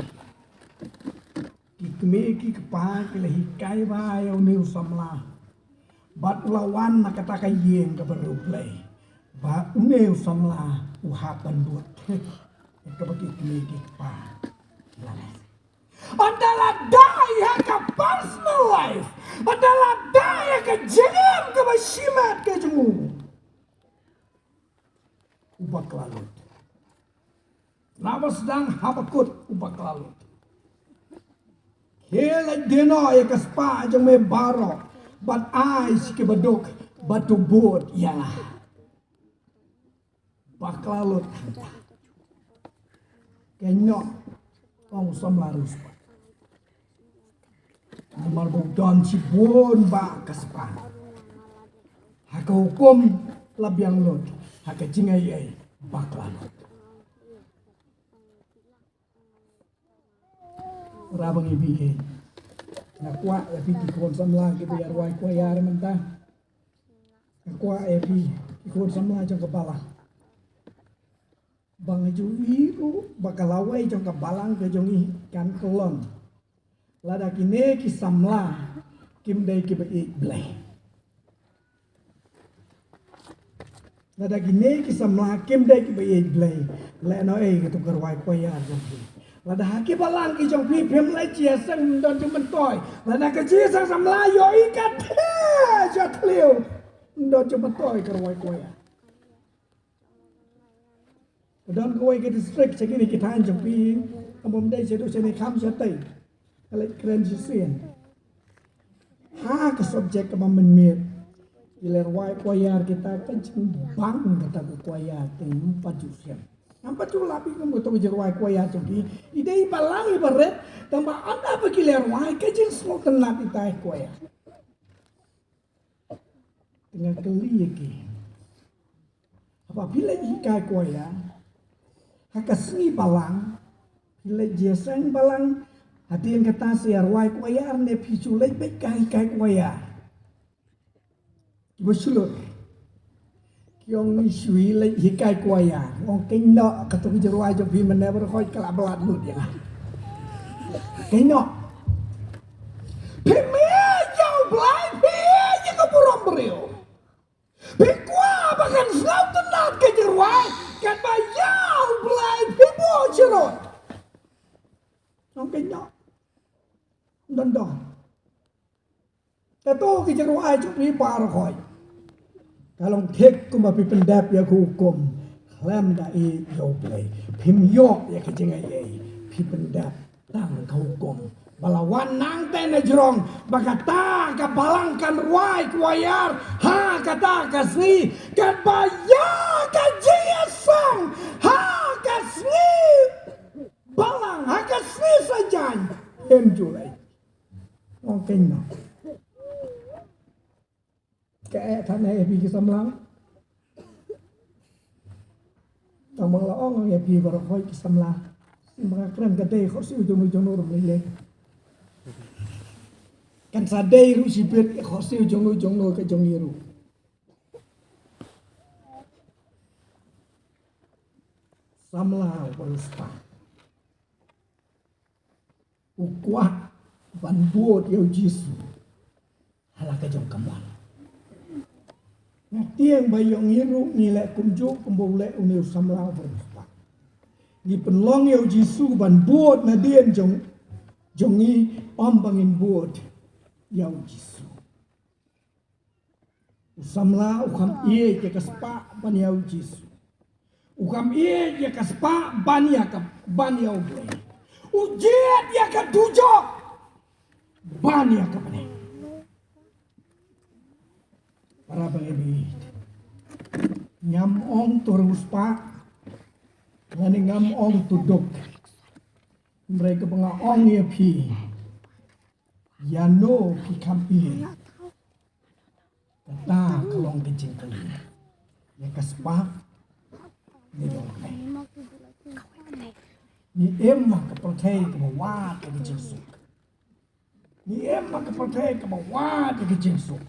Ki kmie ki kpa ki la hikai bha ïa une u samla. Bad u la wan na kata ka ïing kaba riewblei. Ba une u samla u hap ban bud thik ïa kaba ki kmie ki kpa ki la leh. Ynda la dei ha ka personal life, ynda la dei ha ka jingim kaba shimet ka jong u, u bakla lut. Naba sdang haba kut u bakla lut. Khie leit die noh ïa ka spah jong me baroh bad ai sha ki baduk ba to bud ïa nga. Bakla lut hangta. Kynnoh, ong u samla riewspah. Namar ba u don shibun bah ka spah. Ha ka hukum la biang lut, ha ka jingaiei bakla lut. Para bangeit, nga kwah ïa phi ki khun samla kiba ïa rwai choir mynta. Nga kwah ïa phi ki khun samla jong ka balang ba nga ju ïohi ruh ba ka lawei jong ka balang ka jong ngi kan kyllon. Lada kine ki samla kim dei kiba ïeit Blei. Lada kine ki samla kim dei kiba ïeit Blei, lehnohei kato ka rwai choir jong phi. Lada ha ki balang ki jong phi phim leit sha ïaseng, ym don jingmyntoi. Lada ka jingïaseng samla ïohi ka theh sha thliew, ym don jingmyntoi ka rwai choir. Ka don kawei ka district sha kine ki thaiñ jong phi, kam bym dei shaduh shane, kham shatei. Ka leit kren shisien ha ka subject kaba mynmiet. Ki la rwai choir kita, ka jingbang kata ka choir te ym pat ju shem. Ngam pat ju lap ïa ka mut kato ka jingrwai choir jong ki. I dei i balang iba rit, tangba ynda ba ki la rwai ka jingsngewtynnat ita i choir. Te nga kylli ïa ki. Haba phi leit hikai choir ha ka sngi balang, phi leit jingïaseng balang, hadien kata sa ïa rwai choir ne phi shu leit beit ka hikai choir? Kiba shlur ki ong ngi shu leit hikai choir. Ong kynnoh, kato ka jingrwai jong phi mynne baroh khoit ka la blat lut ïa nga. Kynnoh. Phim ïeit ïa U Blei, phi ïeit ïa ka burom briew. Phi kwah ba kan sngewtynnat ka jingrwai, katba ïa U Blei phi buh syrut. Ong kynnoh. Don don. Kato ka jingrwai jong phi baroh khoit ka long thik kumba phi pyndep ïa ka hukum khlem da ïeit ïa U Blei. Phim ïoh ïa ka jingaiei, phi pyndep tang ka hukum ba la wan nangta na jrong ba kata ka balang kan rwai choir ha kata ka sngi, katba ïa ka jingïaseng ha ka sngi balang, ha ka sngi saitjaiñ, phim ju leit. Ong kynnoh. Kaei than ïa phi ki samla? Tang ba nga la ong ïa phi baroh khoit ki samla. Sien ba nga kren ka dei khohsiew jong no jong no ruh ym lei lei. Kan sa dei ruh shibit ïa khohsiew jong no jong no ka jong ngi ruh. Samla uba riewspah u kwah ban bud ïa U Jisu ha la ka jong ka mon. Nga tieng ba ïa ngi ruh ngi leh kumjuh kumba u leh une u samla uba riewspah. Ngi pynlong ïa U Jisu ban bud nadien jong, jong ngi, ym ba ngin bud ïa U Jisu. U samla u kham ïeit ïa ka spah ban ïa U Jisu. U kham ïeit ïa ka spah ban ïa ka, ban ïa U Blei. U jied ïa ka dujok ban ïa ka bneng. Para bangeit, ngam ong to riewspah lane ngam ong to duk. Hynrei kaba nga ong ïa phi, Ïano phi kham ïeit? Kata ka long ka jingkylli ïa ka spah ne ïa u blei. Ngi im ha ka pyrthei kaba wad ïa ka jingsuk. Ngi im ha ka pyrthei kaba wad ïa ka jingsuk.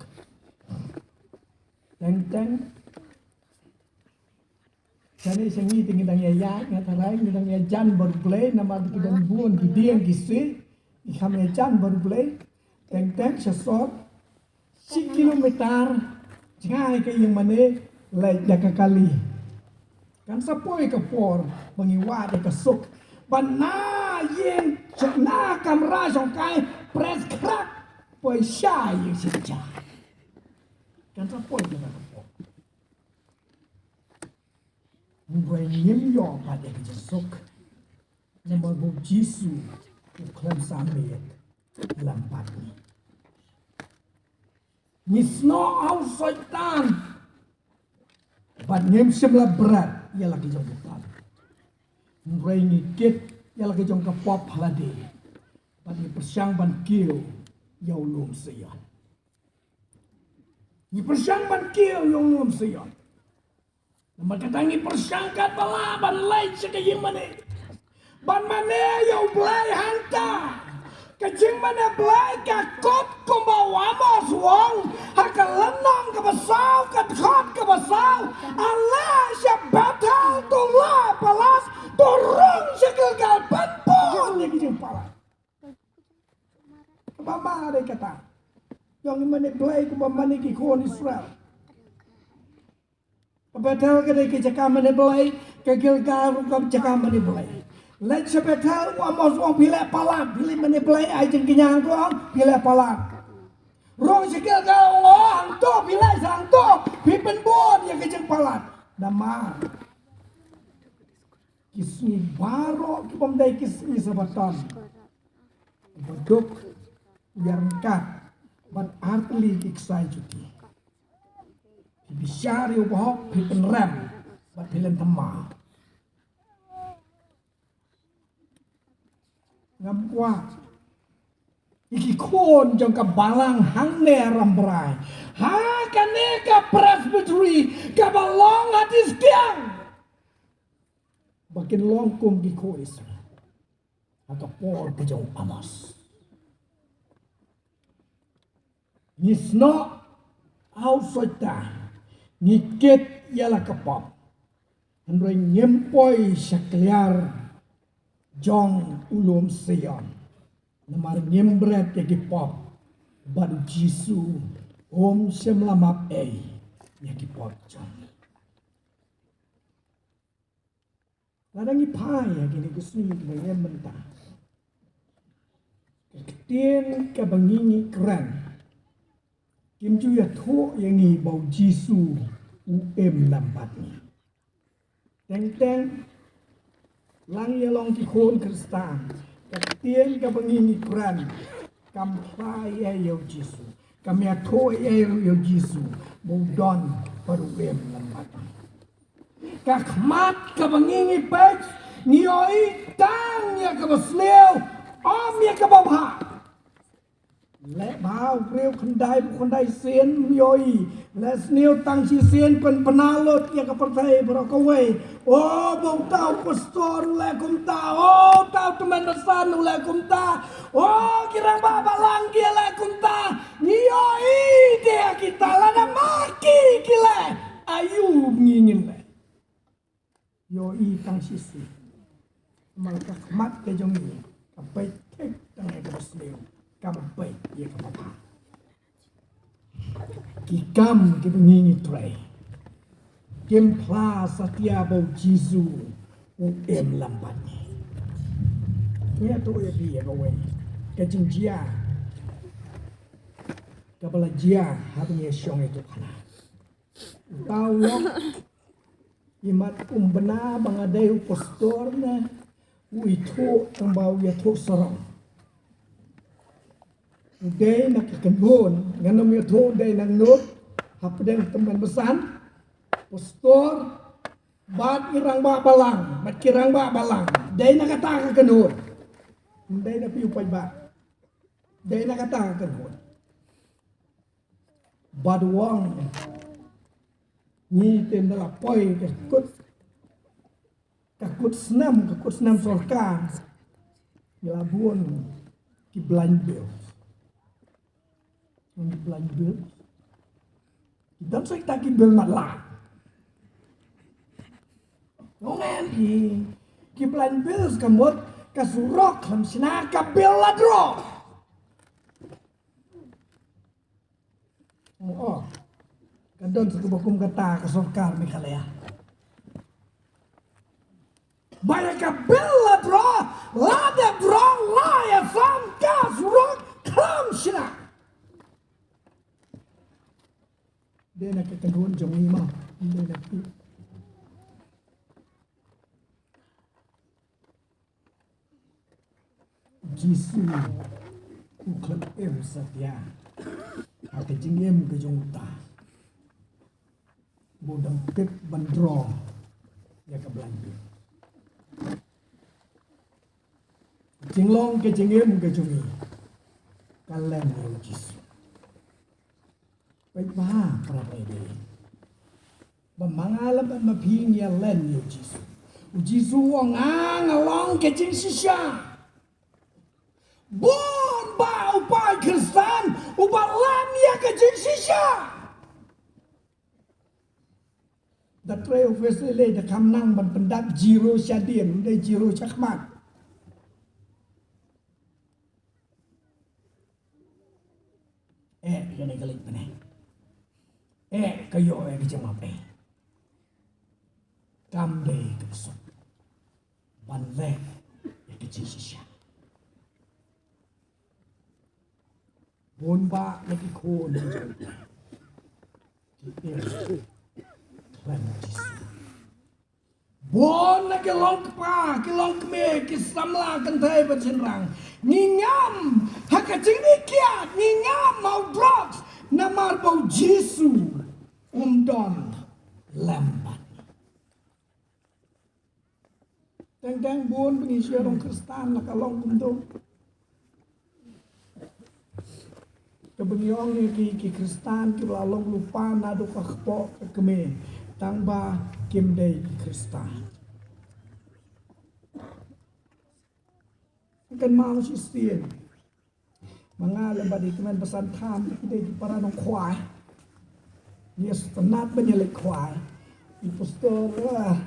Teng teng. Shane sha ngi te ngi dang ïa ïaid, nga tharai ngi dang ïajan bad u Blei namar ki don bun ki dieng ki sih. Ngi kham ïajan bad u Blei. Teng teng sha sor shi kilometer jngai ka ïing mane, leit da ka kali. Kan sa poi ka por ba ngi wad ïa ka suk. Ba na ïing, na kamra shongkai, press crack, poi sha ïing sha ja. Kan sa poi ka por. Hynrei ngim ïoh pat ïa ka jingsuk. Namar ba u Jisu u khlem sah miet lem bad ngi. Ngi snoh ha u Soitan. Bad ngim shym la bret ïa la ki jong u Soitan. Hynrei ngi kit ïa la ki jong ka pop ha lade. Bad ngi pyrshang ban kiew ïa u lum Sion. Ngi pyrshang ban kiew ïa u lum Sion. Namar kata ngi pyrshang katba lah ban leit sha ka ïing mane. Ban mane ïa u Blei hangta. Ka jingmane Blei ka kut kumba u Amos u ong ha ka lynnong kaba saw, ka dkhot kaba saw. Ale sha Bethel to la palat, to rung sha Gilgal ban bun ïa ki jingpalat. Kaba ma dei kata. Ïong ïa mane Blei kumba mane ki khun Israel. Ka Bethel ka dei ka jaka mane Blei, ka Gilgal ruh ka jaka mane Blei. Leit sha Bethel u Amos u ong phi leh palat, phi leh mane Blei, ai jingkñia hangto, phi leh palat. Rung sha Gilgal u ong hangto, phi leh sha hangto, phi pynbun ïa ka jingpalat. Namar ki sngi baroh ki bym dei ki sngi Sabaton. Ba duk u ïaryngkat bad artylli ki ksai juti. Phi bishar ïa u bahok, phi pynrem bad phi len thymmai. Ngam kwah ïa ki khun jong ka balang hangne ha Rambrai, ha kane ka Presbytery kaba long ha Diskiang, ba kin long kum ki khun Israel ha ka por ka jong u Amos. Ngi snoh ha u Soitan, ngi kit ïa la ka pop. Hynrei ngim poi sha kliar jong u lum Sion. Namar ngim bret ïa ki pop. Bad u Jisu um shym la map ei ïa ki pop jong ngi. Lada ngi phai ha kine ki sngi kiba ngi em mynta, ka ktien kaba ngi ngi kren kim ju ïathuh ïa ngi ba u Jisu u im lem bad ngi. Teng teng, lang ïa long ki khun Khristan, ka ktien kaba ngi ngi kren kam phla ei ïa u Jisu, kam ïathuh ei ïa u Jisu ba u don bad u im lem bad ngi. Ka khmat kaba ngi ngi peit, ngi ïohi tang ïa kaba sniew, ym ïa kaba bha. Leh bha u briew khyndai, khyndai sien, ym ïohi. Leh sniew tang shisien, pynbna lut ïa ka pyrthei baroh kawei. O, ba uta u pastor u leh kumta, o, uta u tymmen basan u leh kumta, o, ki rangbah balang ki leh kumta. Ngi ïohi te kita, lada ma ki ki leh, aïu ngi ngin leh? Ïohi tang shisien. Namar ka khmat ka jong ngi ka peit thik tang ïa kaba sniew, kam peit ïa kaba bha. Ki kam kiba ngi ngi trei kim phla satia ba u Jisu u im lem bad ngi. Ngi ïathuh ïa phi ïa kawei ka jingjia kaba la jia haba ngi ïashong ïa u khana. Uta u lok, imat um bna ba nga dei u pastor ne u ithuh, tang ba u ïathuh sarong. U dei na ka kynhun, ngan ym ïathuh u dei na ngnud, hapdeng tymmen basan, pastor bad i rangbah balang, bad ki rangbah balang, dei na kata ka kynhun. Ym dei na phi u paidbah. Dei na kata ka kynhun. Bad u ong, ngi te ynda la poi ka kut, ka kut snem, ka kut snem sorkar, ngi la bun ki blind bills. Ki blind bills. Ki don sa kita ki bill matlah. Ong em ki, ki blind bills ka mut ka surok khlem shna, ka bill la draw. Oh, ka don sa kaba kum kata ka sorkar Meghalaya. Ba ïa ka bill la draw, la dep draw, la ïasam, ka surok khlem shna. Dei na ka kynhun jong ngi mo, dei na ki. Jisu u khlem im satia ha ka jingim ka jong uta ba u dang tip ban draw ïa ka blind bill. Jinglong ka jingim ka jong ngi ka len ïa u Jisu. Peit bha, para bangeit. Ba ma nga lem bad ma phi ngi ïa len ïa u Jisu. U Jisu u ong nga, nga long ka jingshisha. Bun bah u paid Khristan uba len ïa ka jingshisha. Da trei office lei lei da kam nang ban pyndap zero shadien, dei zero shakhmat. Eh, kane ka leit pyneh. Eh, ka ïoh eh ka jingmap eh. Kam dei ka pynshong ban leh eh ka jingshisha. Bun bah na ki khun ki im khlem Jisu. Bun na ki long kpa, ki long kmie, ki samla kynthei bad shynrang, ngi ngam ha ka jingmihkhmat, ngi ngam ha u drugs, namar ba u Jisu um don lem bad ngi. Teng teng bun ba ngi shu long Khristan la ka long kumto. Kaba ngi ong ïa ki, ki Khristan kiba la long lypa naduh ka kpoh ka kmie, tang ba kim dei ki Khristan. Kan mau shi sien. Ma nga lem bad i kmen ba san tham ki dei ki para nongkhwai. Ngi sngewtynnat ban ïaleit khwai. I pastor, ah,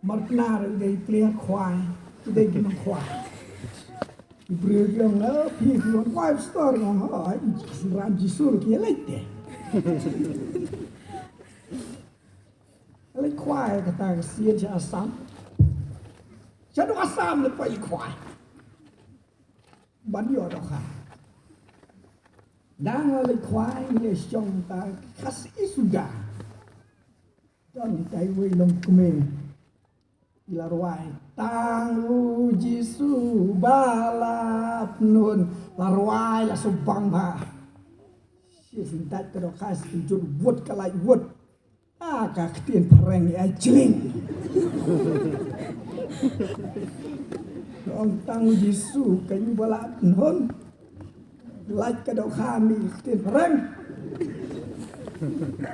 Marknar i dei player khwai, i dei ki nongkhwai. I briew ki ong, "Oh, phi, phi wan khwai pastor?" Nga ong, "Oh, ai, Jisu, Jisu ki leit te." Leit khwai kata ka sien sha Assam. Sha dong Assam leit poi khwai. Ban ïoh dohkha. Dang leit khwai ngi shong ta khasi suda. Don tai wei long kmie. I la rwai tang u Jisu ba la pynhun, la rwai la subang ba. Shi sngewdait ka dohkha, shi jur wut ka lait wut. Ah, ka ktien phareng ai jling. Ong tang u Jisu keiñ ba la pynhun. Lait ka dohkha, mih ktien phareng.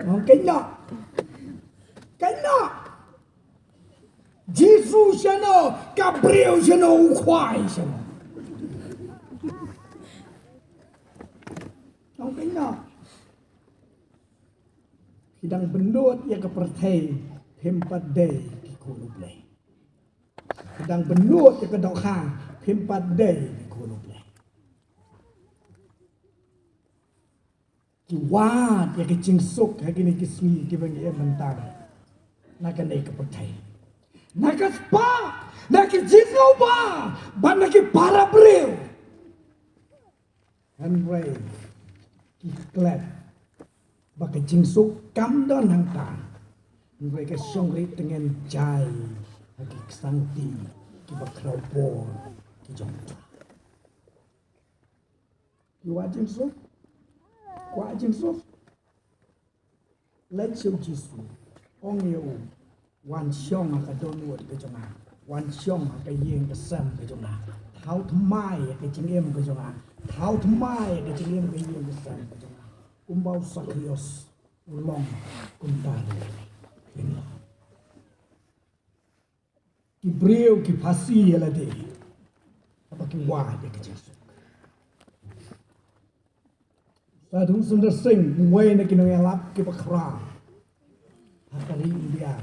Ong keiñ noh. Keiñ noh. Jisu shano, ka briew shano, u khwai shano. Ong keiñ noh. Phi dang bynnud ïa ka pyrthei, phim pat dei ki khun U Blei. Phi dang bynnud ïa ka dohkha, phim pat dei ki khun U Blei. Ki wad ïa ka jingsuk ha kine ki sngi kiba ngi im mynta. Na kane ka pyrthei, na ka spah, na ki jingsngewbha, bad na ki para briew. Hynrei ki klet ba ka jingsuk kam don hangta. Hynrei ka shong ri tngen jai ha ki ksangti kiba khraw bor ki jong ka. Ki wad jingsuk, kwah jingsuk. Leit sha u Jisu, ong ïa u, wan shong ha ka dohnud ka jong nga. Wan shong ha ka ïing ka sem ka jong nga. Thaw thymmai ïa ka jingim ka jong nga. Thaw thymmai ïa ka jingim ka ïing ka sem ka jong nga. Kumba u Sakius u long kumta ruh. Ki briew ki phasi ïa lade haba ki wad ïa ka jingsuk. Sadhu Sundar Singh, uwei na ki nongïalap kiba khraw ha ka ri India.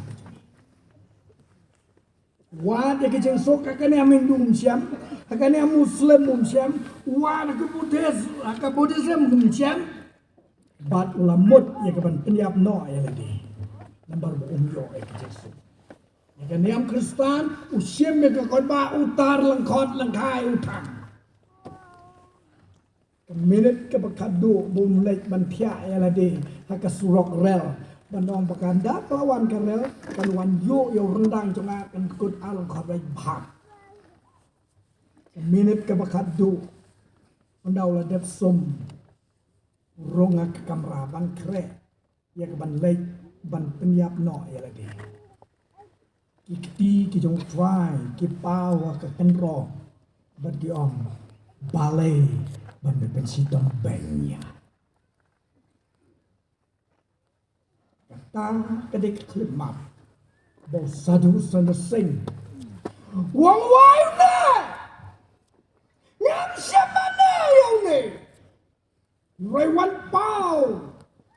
Wad ïa ka jingsuk, ha kane ha Hindu um shem, ha kane ha Muslim um shem, wad ha ka Buddhist, ha ka Buddhism um shem. Bad u la mut ïa ka ban pynïap noh ïa lade. Namar ba um ïoh ïa ka jingsuk. Ïa ka niam Khristan, u shim ïa ka kot ba u tar lyngkhot lyngkhai u thang. Ka minit kaba khatduh ba um leit ban thiah ïa lade ha ka surok rel, ban ong ba kan da ka la wan ka rel, kan wan ïoh ïa u ryndang jong nga, kan kut ar lyngkhot bad bhah. Ka minit kaba khatduh, ynda u la dep sum, u rung ha ka kamra ban khreh ïa ka ban leit ban pynïap noh ïa lade. Ki kti ki jong u Trai ki paw ha ka kynroh bad ki ong, balei ba me pynshitom beiñ ïa nga? Kata ka dei ka khyllipmat ba u Sadhu Sundar Singh u ong, wai une, ngam shym mane ïa une. Hynrei wan paw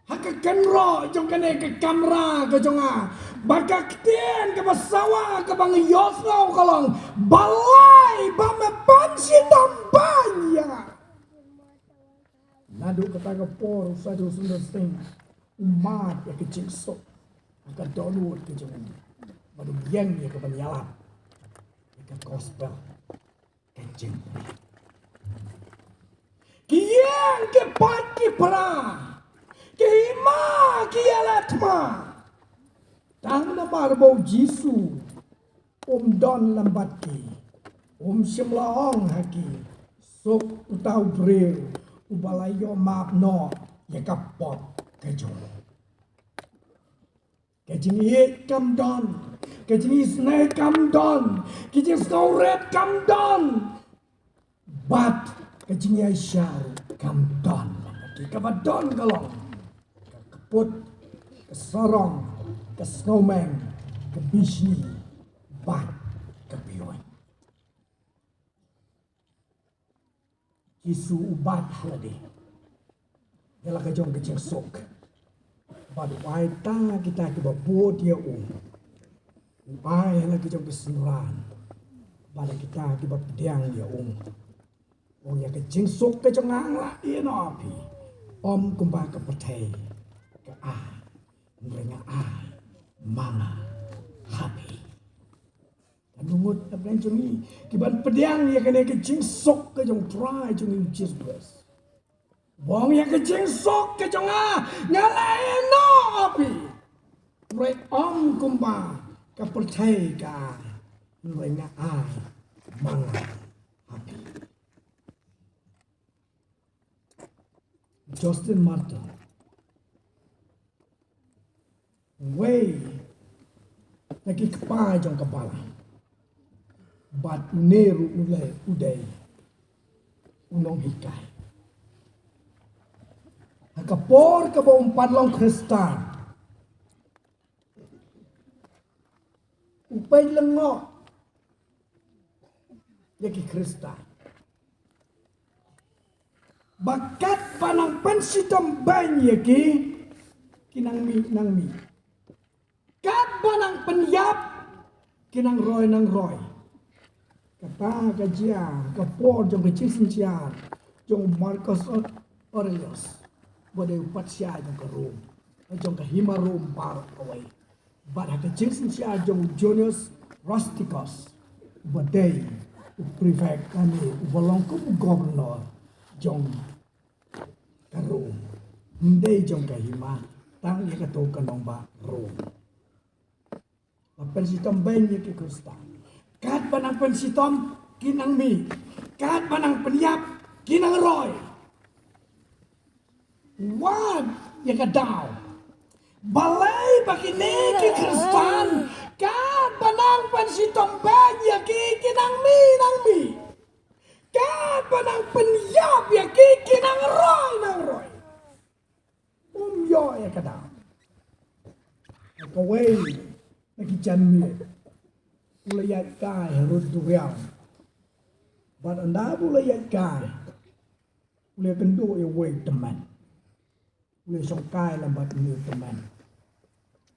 ha ka kynroh jong kane ka kamra ka jong nga ba ka ktien kaba sawa kaba nga ïohsngew ka long, balei ba me pynshitom beiñ ïa nga? Naduh kata ka por u Sadhu Sundar Singh u mad ïa ka jingsuk ha ka dohnud ka jong u bad u ïeng ïa ka ban ïalap ïa ka gospel. Ka jingpyrkhat. Ki ïing ki pait ki pra, ki hima ki ïaleh thma. Tang namar ba u Jisu um don lem bad ki, um shym la ong ha ki, suk uta u briew uba la ïoh map noh ïa ka pop ka jong u. Ka jingïeit kam don, ka jingisynei kam don, ka jingsngewrit kam don, bad ka jingïaishah kam don. Ka kaba don ka long ka kput, ka sarong, ka sngewmeng, ka bishni bad ka bioin. Jisu u bat ha lade ïa la ka jong ka jingsuk. Bad u ai ta kita kiba bud ïa u. U ai ha la ka jong ka synran bad la kita kiba pdiang ïa u. U ong ïa ka jingsuk ka jong nga nga la ai noh ha phi. Ym kumba ka pyrthei ka ai, hynrei nga ai ma nga ha phi. Ka ngut na pdeng jong ngi ki ban pdiang ïa kane ka jingsuk ka jong u Trai jong ngi u Jisu Khrist. U ong ïa ka jingsuk ka jong nga nga la ai noh ha phi. Hynrei ym kumba ka pyrthei ka ai, hynrei nga ai ma nga ha phi. Justin Martyr, uwei na ki kpa jong ka balang, bad une ruh u dei, u dei u nonghikai. Ha ka por kaba um pat long Khristan, u peit lyngngoh ïa ki Khristan ba katba nang pynshitom beiñ ïa ki, ki nang mih nang mih. Katba nang pynïap, ki nang roi nang roi. Kata ka jia ha ka por jong ka jingsynshar jong u Marcus Aurelius, ba dei u patsha jong ka Rom, jong ka hima Rom baroh kawei. Bad ha ka jingsynshar jong u Junius Rusticus, ba dei u prefect, lane uba long kum u governor jong ka Rom. Ym dei jong ka hima, tang ïa kato ka nongbah Rom. Ba pynshitom beiñ ïa ki Khristan. Katba nang pynshitom, ki nang mih. Katba nang pynïap, ki nang roi. Wad ïa ka daw. Balei ba kine ki Khristan Katba nang pynshitom beiñ ïa ki, ki nang mih, nang mih. Katba nang pynïap ïa ki, ki nang roi, nang roi. Um ïoh ïa ka daw. Kawei na ki janmiet u la ïaid kai harud duriaw. Bad ynda u la ïaid kai, u la ïakynduh ïa uwei u tymmen. U la shong kai lem bad une u tymmen.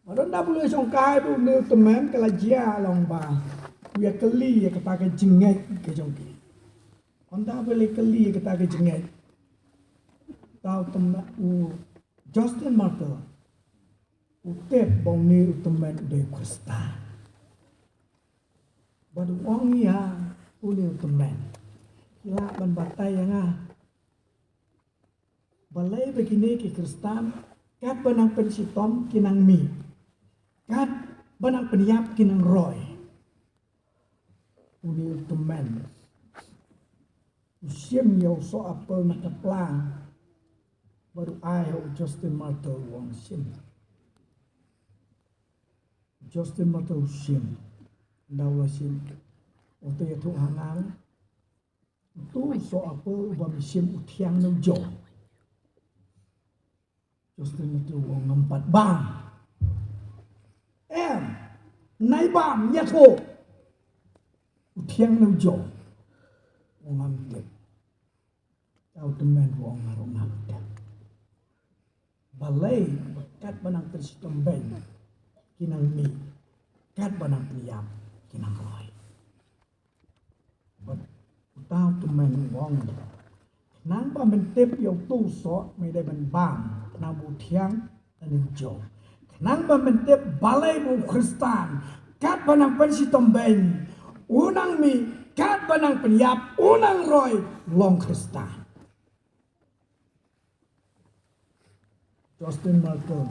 Bad ynda u la shong kai bad une u tymmen, ka la jia long ba u ïakylli ïa kata ka jingngeit ka jong ki. Ynda u la kylli ïa kata ka jingngeit, uta u tymmen, u Justin Martyr u tip ba une u tymmen u dei u Khristan. Bad u ong ïa une u tymmen, ki lah ban batai ïa nga. Balei ba kine ki Khristan, katba nang pynshitom ki nang mih, katba nang pynïap ki nang roi? Une u tymmen u shim ïa u soh apple na ka pla bad u ai ha u Justin Martyr, u ong, shim. Justin Martyr u shim. Ynda u la shim, u ong, to ïathuh ha nga, uto u soh apple uba me shim u thiang ne u jong? Justin Martyr u ong, ngam pat bam. Em, nai bam, ïathuh, u thiang ne u jong? U ong, ngam tip. Uta u tymmen u ong, nga ruh ngam tip. Balei ba katba nang pynshitom beiñ ki nang mih, katba nang pynïap ki nang roi? Bad uta u tymmen u ong, khnang ba men tip ïa uto u soh, me dei ban bam, khnang ba u thiang lane u jong. Khnang ba men tip balei ba u Khristan, katba nang pynshitom beiñ u nang mih, katba nang pynïap u nang roi, long Khristan. Justin Martyr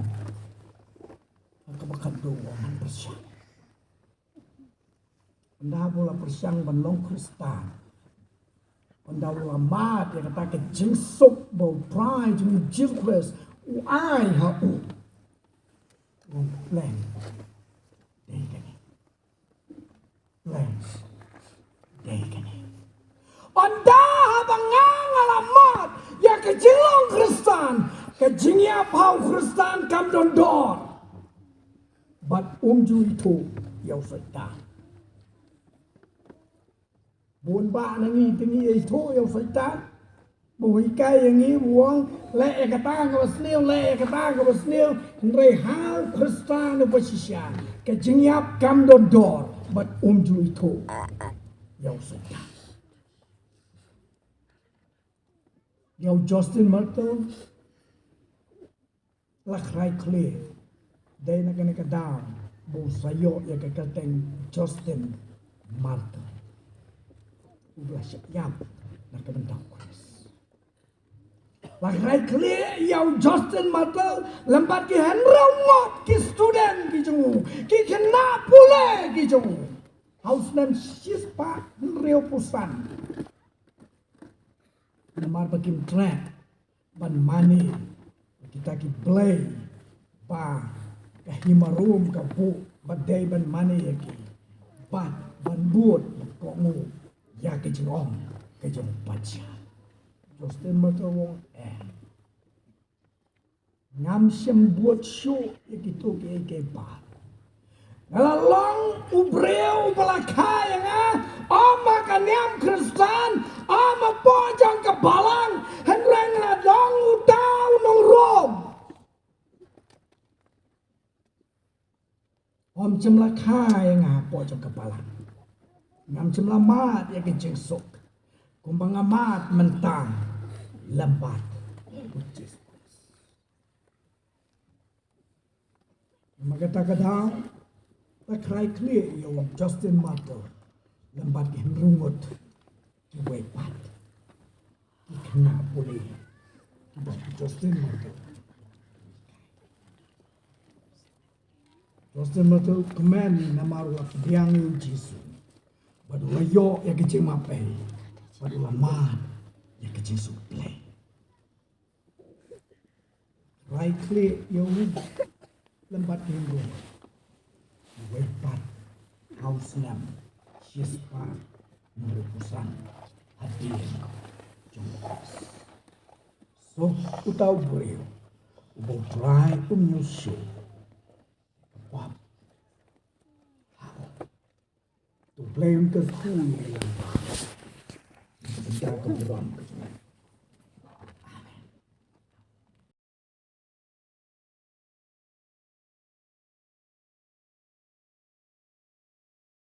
ha kaba khatduh u ong, ngan pyrshang. Ynda ba u la pyrshang ban long Khristan, ynda u la mad ïa kata ka jingsuk ba U Trai jong ngi Jisu Khrist u ai ha u, u ong, plan dei kane. Plan dei kane. Ynda haba nga nga la mad ïa ka jinglong Khristan, ka jingïap ha u Khristan kam don dor. Bad um ju ithuh ïa u Soitan. Bun bah na ngi te ngi ithuh ïa u Soitan. Ba u hikai ïa ngi, ba u ong, leh ïa kata kaba sniew, leh ïa kata kaba sniew. Hynrei ha u Khristan uba shisha, ka jingïap kam don dor, bad um ju ithuh ïa u Soitan. Ïa u Justin Martyr la khrai khlieh, dei na kane ka daw ba u sa ïoh ïa ka kyrteng Justin Martyr, uba la shah ïap na ka bynta u Khrist. La khrai khlieh ïa u Justin Martyr lem bad ki hynriew ngut ki student ki jong u, ki khynnah pule ki jong u, ha u snem shispah hynriewphew san. Namar ba kim treh ban mane kita ki blei ba ka hima Rom ka buh ba dei ban mane ïa ki, bad ban bud ban kohnguh ïa ka jingong ka jong u patsha. Justin Martyr u ong, eh, ngam shym bud shuh ïa kito kiei kiei pat. Nga la long u briew uba la kha ïa nga, ym ha ka niam Khristan, ym hapoh jong ka balang, hynrei nga la long uta u nong Rom. Ym shym la kha ïa nga hapoh jong ka balang. Ngam shym la mad ïa ka jingsuk kumba nga mad mynta lem bad u Jisu Khrist. Namar kata ka daw la khrai khlieh ïa u Justin Martyr lem bad ki hynriew ngut kiwei pat ki khynnah pule kiba u Justin Martyr. Justin Martyr u kmen namar u la pdiang ïa u Jisu bad u la ïoh ïa ka jingmapei bad u la mad ïa ka jingsuk Blei. Khrai khlieh ïa u lem bad ki hynriew. Wei pat snem shispah hynriewphew san hadien jong U Khrist. So uta u briew uba U Trai um ïoh shuh, ka pop ha u. To Blei un kyrkhu ïa ngi lang bad ïa ka burom ka